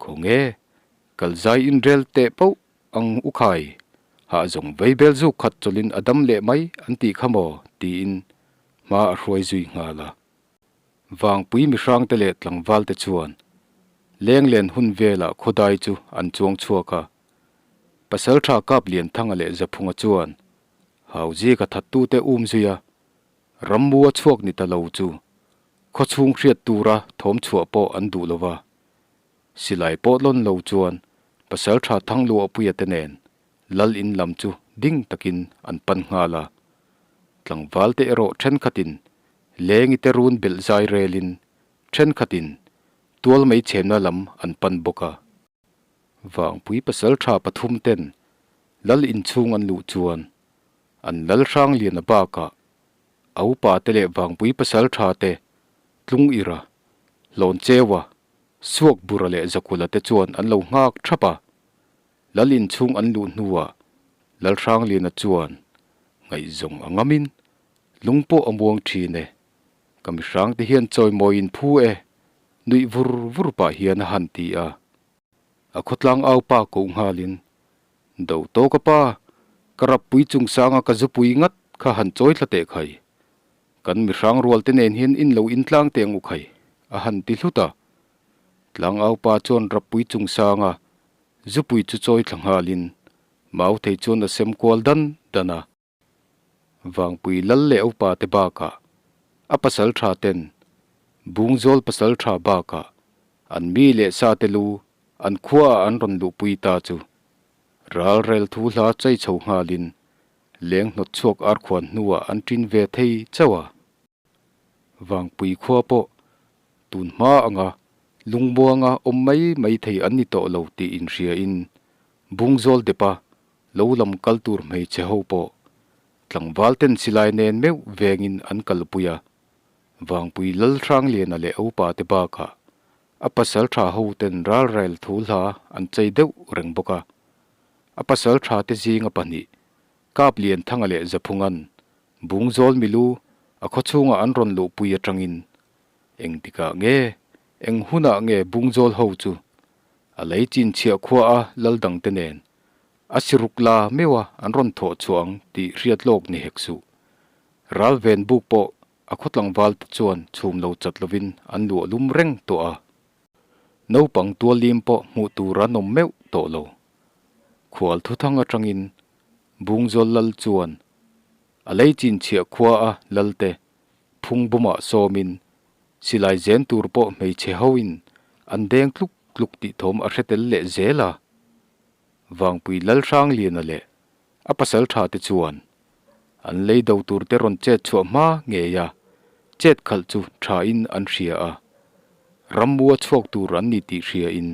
Khawnge, kalzai inrel teh poh Ang u khai, hah zawng vei bel zuk khat chawlhin a dam leh mai an tih kha maw? tiin hma a hruai zui nghal a. Vangpui mihrangte leh tlangvalte chuan lenglen hun velah khawdai chu an chuang chhuak a. Pasaltha Kâplianthanga leh Zaphunga chuan Hauzika thattute um zui a, rammua chhuak ni ta lo chu khawchhung hriat tura thawm chhuah pawh an duh lo va. Silai pawh lawn lo chuan Pasalṭha Thangluahpuia te nen Lal in lam chu ding takin an pan nghal a. Tlangval te erawh ṭhenkhatin Lengi te run belh zai relin ṭhenkhatin tual mei chhemna lam an pan bawk a. Vangpui Pasalṭha pathum ten Lal inchhung an luh chuan an Lal Hrangliana bakah a upa te leh Vangpui Pasalṭha te tlung ira hlawn cheua Suak Bura leh Zakula te chuan an lo nghak thap a, Lal inchhung an luh hnuah Lalhrangliana chuan ngaihzawng a ngamin lung pawh a muang thin e, ka mihrang te hian chawimawiin phu e, nuih vur vur pah hian a han ti a. A khawtlang au pa koh nghalin, Do tawk a pa, ka rappui chungsanga ka zupui ngat kha han chawi thla teh khai. Kan mihrang rual te nen hian in lo intlang teh ang u khai, a han ti hlut a. Tlangau pa chuan rappui chungsang a, zupui chu chawi thla nghalin mau thei chuan a sem kual dan dan a. Vangpui lal leh upa te bakah a pasal tha ten Bungzawl pasal tha bakah an mi leh sa te lu an khua ah an rawn luhpui ta chu ral rel thu hla chai chho nghalin Leng hnawt chhuak ar khuan hnuah an ṭin ve thei chauh a. Vangpui khua pawh tun hma anga lungmuanga awm mai mai thei an ni tawh lo tih inhriain Bungzawl depa lo lam kal tur hmeichhe ho pawh tlangval ten silai nen meuh vengin an kalpui a. Vangpui Lalhrangliana leh a upate bakah a pasal tha ho ten ralrel thu hla an chei deuh reng bawk a. A pasal tha te zinga pahnih, Kâplianthanga leh Zaphunga'n Bungzawl milu a khaw chhungah an rawn luhpui aṭangin engtikah nge, eng hunah nge Bungzawl ho chu a lei chinchhiah khua a lal dangte nen a siruk la meuha an rawn thawh chhuah ang tih hriat lawk ni hek suh. Ralven buk pawh a khaw tlangval te chuan chhum lo chat lovin an luah lum reng tawh a. Naupang tual lim pawh hmuh tur an awm meuh tawh lo. Khual thuthang atangin Bungzawl lal chuan a lei chinchhiah khua a lalte phungbumah sawmin silai zen tur pawh hmeichhe hoin an deng tluk tluk tih thawm a hre tel leh zel a. Vangpui Lalhrangliana leh a pasal tha te chuan an lei do tur te rawn chet chhuah hma ngei a, chet khalh chu tha in an hria a. Rammua chhuak tur an ni tih hria in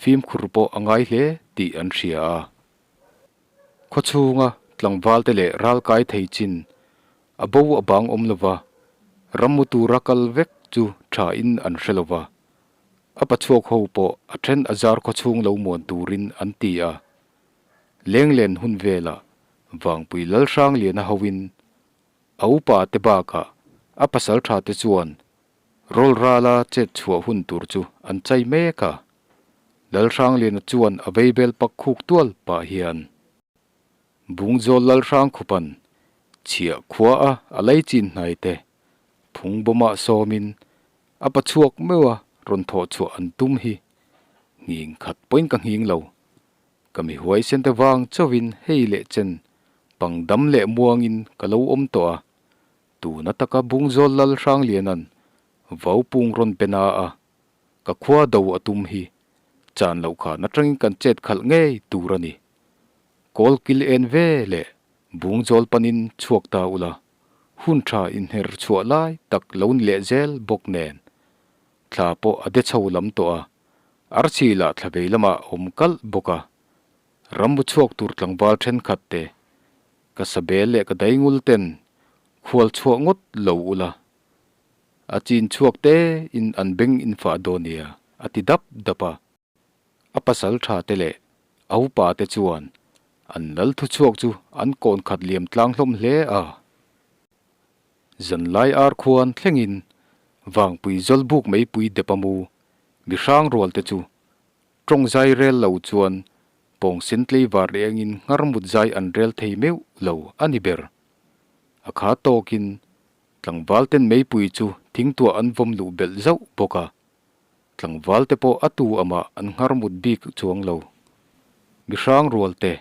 fimkhur pawh a ngai hle tih an hria a. Khawchhunga tlangval te leh ralkai thei chin a bo a bang awm lova, rammu tura kal vek chu tha in an hre lova. A pachhuak ho pawh a then a zar khawchhung lo muan turin an ti a. Lenglen hun velah Vangpui Lalhrangliana hoin a upa te bakah a pasal tha te chuan rawl rala chet chhuah hun tur chu an chai mek a. Lalhrangliana chuan a veibel pak khuk tual pah hian Bungzawl Lalhrangkhupan chhiah khua a a lei chin hnai te phungbawmah sawmin a pachhuak meuh a rawn thawh chhuah an tum hi nghing khat pawhin ka nghing lo. Ka mi huaisen te vang chauhin hei leh chen pang dam leh muangin ka lo awm tawh a, tuna taka Bungzawl Lal Hrangliana'n vaupung rawn pe na a, ka khua do a tum hi chan loh khan atangin kan chet khalh ngei tur a ni. Kawl kil en ve leh Bungzawl panin chhuak ta ula, hun tha inher chhuah lai tak lo ni leh zel bawk nen thla pawh a de chho lam tawh a, Archie lah thla vei lamah a awm kalh bawk a, rammu chhuak tur tlangval thenkhat te, ka sabel leh ka daingul ten khual chhuah ngawt lo ula, a chin chhuak te in an beng in fah dawn nia a ti dap dap a. A pasal tha te leh a upa te chuan an lal thu chhuak chu an kawn khat liam tlang hlawm hle a. Zanlai ar khuan thlengin Vangpui Zawlbuk meipui dep a mu mi hrang rual te chu tawng zai rel lo chuan pawng sen tleivar engin nghar mut zai an rel thei meuh lo a ni ber. A kha tawkin tlangval ten meipui chu thingtuah an vawm luh belh zauh bawk a, tlangval te pawh a tu amah an nghar mut bik chuang lo. Mi hrang rual te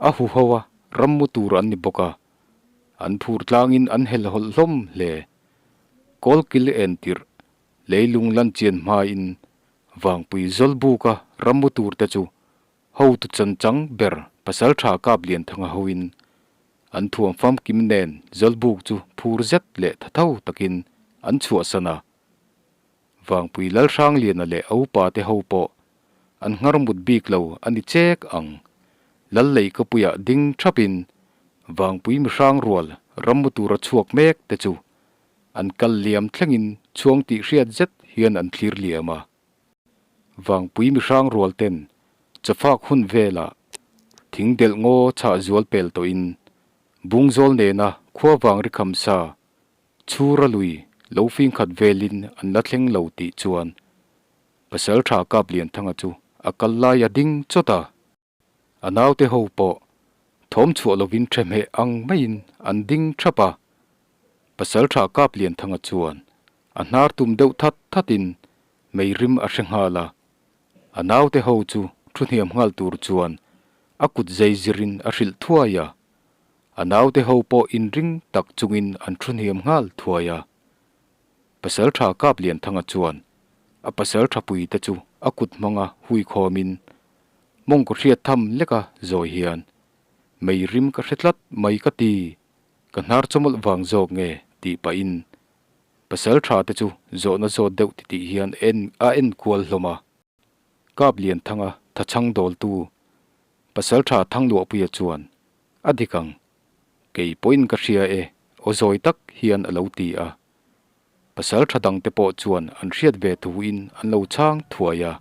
a huho a ram mu tur an ni bawk a, an phur tlangin an helhawlh hlawm hle. Kawlkil entirh Leilung lan chian hmain Vangpui Zawlbuka rammu turte chu hotu chanchang ber Pasaltha Kaplianthanga hoin an thuam famkim nen Zawlbuk chu phur zet leh thatho takin an chhuahsan a. Vangpui Lalhrangliana leh a upate ho pawh an nghar mut bik lo a ni chek ang. Lal leikapuiah ding thapin Vangpui mihrang rual rammu tura chhuak mek te chu An kal liam thlengin chhuang tih hriat zet hian an thlir liam a. Vangpui mihrang rual ten chawfak hun velah thing delh ngaw chhah zual pel tawhin Bungzawl nena khua vang ri kham sa chhura lui lo fing khat velin an la thleng lo tih chuan Pasaltha Kaplianthanga chu a kal lai a ding chawt a. A naute ho pawh thawm chhuah lovin thehmeh ang maiin an ding thap a. Pasaltha Kaplianthanga chuan a hnar tum deuh that thatin mei rim a hre nghal a. A naute ho chu thu hniam nghal tur chuan a kut zei zirin a hrilh thuai a. A naute ho pawh inring tak chungin an thu hniam nghal thuai a. Pasaltha Kaplianthanga chuan a pasaltha puite chu a kut hmanga hui khawmin Mawngkaw hriat tham leka zawi hian, Mei rim ka hre tlat mai ka ti, ka hnar chawmawlh vang zawk nge tih pahin pasal tha te chu zawhna zawt deuh titih hian en a en kual hlawm a. Kap Lianthanga thachhang dawltu pasal tha Thangluahpuia chuan, A dik ang, kei pawhin ka hria e aw zawi tak hian a lo ti a. Pasal tha dangte pawh chuan an hriat ve thuin an lo chhang thuai a.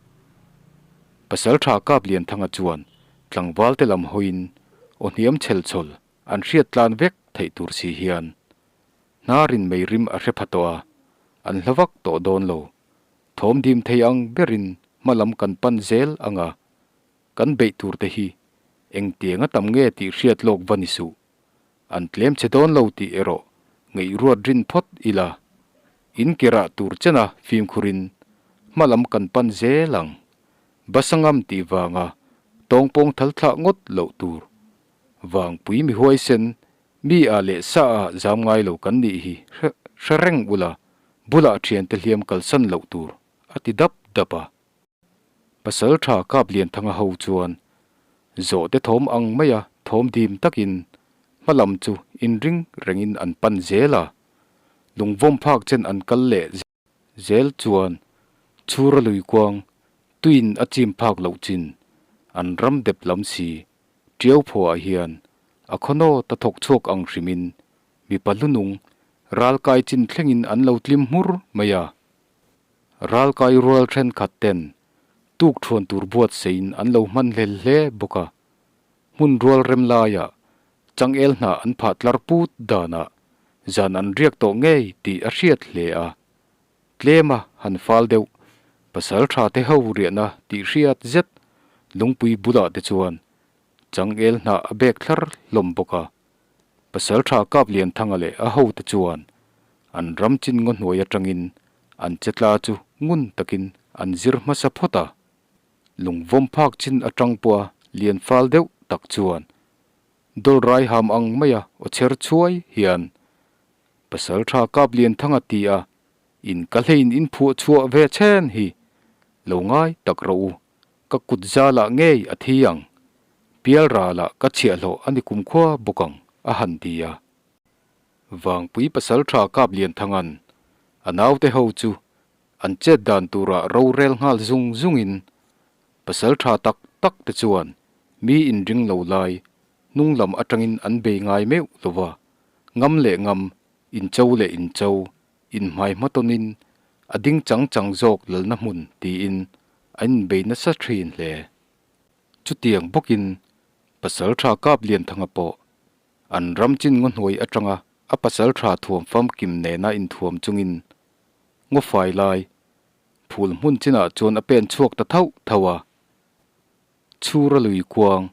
Pasal tha Kaplianthanga chuan tlangvalte lam hawiin aw hniam chhel chhawl an hriat tlan vek theih tur si hian hnarin mei rim a hre pha tawh a, an hla vak tawh dawn lo. Thawm dim thei ang berin hma lam kan pan zel ang a, kan beih turte hi engtiang a tam nge tih hriat lawk va ni suh. An tlem che dawn lo tih erawh ngaihruat rin phawt ila, in kerah tur chena fimkhurin hma lam kan pan zel ang. Basangam tih vanga Tawngpawng thal thlah ngawt loh tur. Vangpui mi huaisen, mi ah leh sa ah zam ngai lo kan nih hi hre reng ula, bulah thiante hliam kalsan loh tur, a ti dap dap a. Pasal tha kap Lianthanga ho chuan zawhte thawm ang maia thawm dim takin hma lam chu inring rengin an pan zel a, lungvawm phak chen an kal leh zel chuan chhura lui kuang tuiin a chim phak loh chin an ram dep lam si tiau phuah hian a khawnaw ta thawk chhuak ang hrimin mipa hlunung ral kai chin thlengin an lo tlim hmur mai a. Ralkai rual thenkhat ten tuk thuan tur buatseiin an lo hman hlel hle bawk a, hmun rual rem laiah changel hnah an phah tlar put danah zan an riak tawh ngei tih a hriat hle a, tlema han fal deuh pasal tha te ho riahna tih hriat zet lungpui bulah te chuan changel hnah a bek thlar hlawm bawk a. Pasalṭha Kâplianthanga leh a hote chuan an ram chin ngaw hnuai aṭangin an chetla chu ngun takin an zir hmasa phawt a. Lungvawm phâk chin aṭang pawha lian fâl deuh tak chuan dawlrai ham ang maia aw chher chhuai hian Pasalṭha Kâplianthanga ti a in ka hlein in phuah chhuah ve chhen hi lo ngai tak rawh u. Ka kut zalah ngei a thi ang, pial ralah ka chhiahhlawh a ni kumkhua bawk ang, a han ti a. Vangpui pasaltha kap Lianthanga'n a naute ho chu an chet dan turah rorel nghal zung zungin pasaltha tak tak te chuan mi inring lo lai hnung lam atangin an bei ngai meuh lo va, ngam leh ngam, incho leh incho, inhmai hmatawnin a ding chang chang zawk lalna hmun tiin an inbei nasa thin hle. Chutiang bawkin pasal tha kap Lianthanga pawh an ram chin ngaw hnuai atanga a pasal tha thuam famkim nena inthuam chungin ngaw fai lai phul hmun chinah chuan a pen chhuak ta thauh thauh a. Chhura lui kuang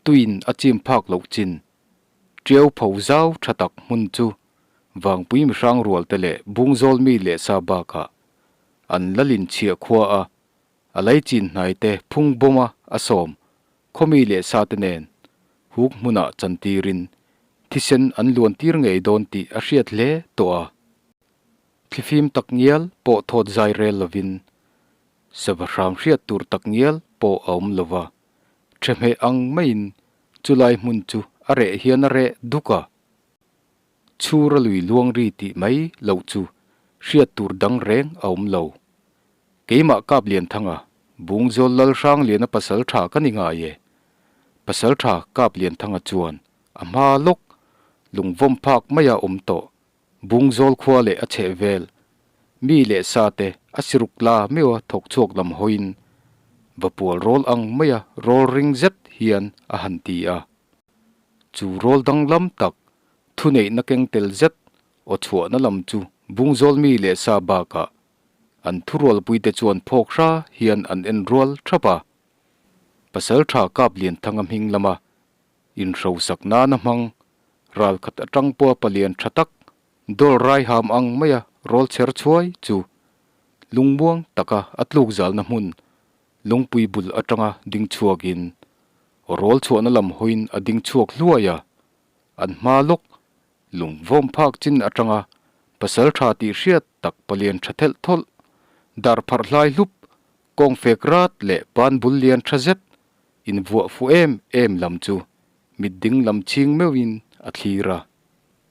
tuiin a chim phak loh chin Tiau pho zau tha tak hmun chu Vangpui mihrang rual te leh Bungzawl mi leh sa bakah an lalin chhiah khua a, a laichin hnai te phung bawma a sawm khaw mi leh sa te nen huk hmunah chantirin thisen an luan tir ngei dawn tih a hriat hle tawh a. Thlifim tak ngial pawh thawt zai rel lovin sava hram hriat tur tak ngial pawh a awm lova, thehmeh ang maiin chulai hmun chu a reh hian a reh duk a. Chhura lui luang ri tih mai loh chu hriat tur dang reng a awm lo. Keimah kap Lianthanga, Bungzawl Lalhrangliana pasal tha ka ni ngai e. Pasal tha kap Lianthanga chuan a hma lawk lungvawm phak maia awm tawh Bungzawl khua leh a chheh vel mi leh sa te a siruk la meuha thawk chhuak lam hawiin vapual rawl ang maia rawl ring zet hian a han ti a. Chu rawl danglam tak thuneihna keng tel zet aw chhuahna lam chu Bungzawl mi leh sa bakah an thurualpuite chuan phawk hra hian an en rual thap a. Pasaltha Kap Lianthanga hming lama inhrosak nana hmang ral khat atang pawha palian tha tak dawl rai ham ang maia rawl chher chhuai chu lungmuang taka a tluk zalna hmun lungpui bul atanga ding chhuakin rawl chhuahna lam hawiin a ding chhuak hluai a, an hma lawk lungvawm phak chin atanga pasal tha tih hriat tak palian tha thelh thawlh dar pharh hlai hlup kawng fek rat leh ban bul lian tha zet invuah fuh em em lam chu mit ding lam chhing meuhin a thlir a.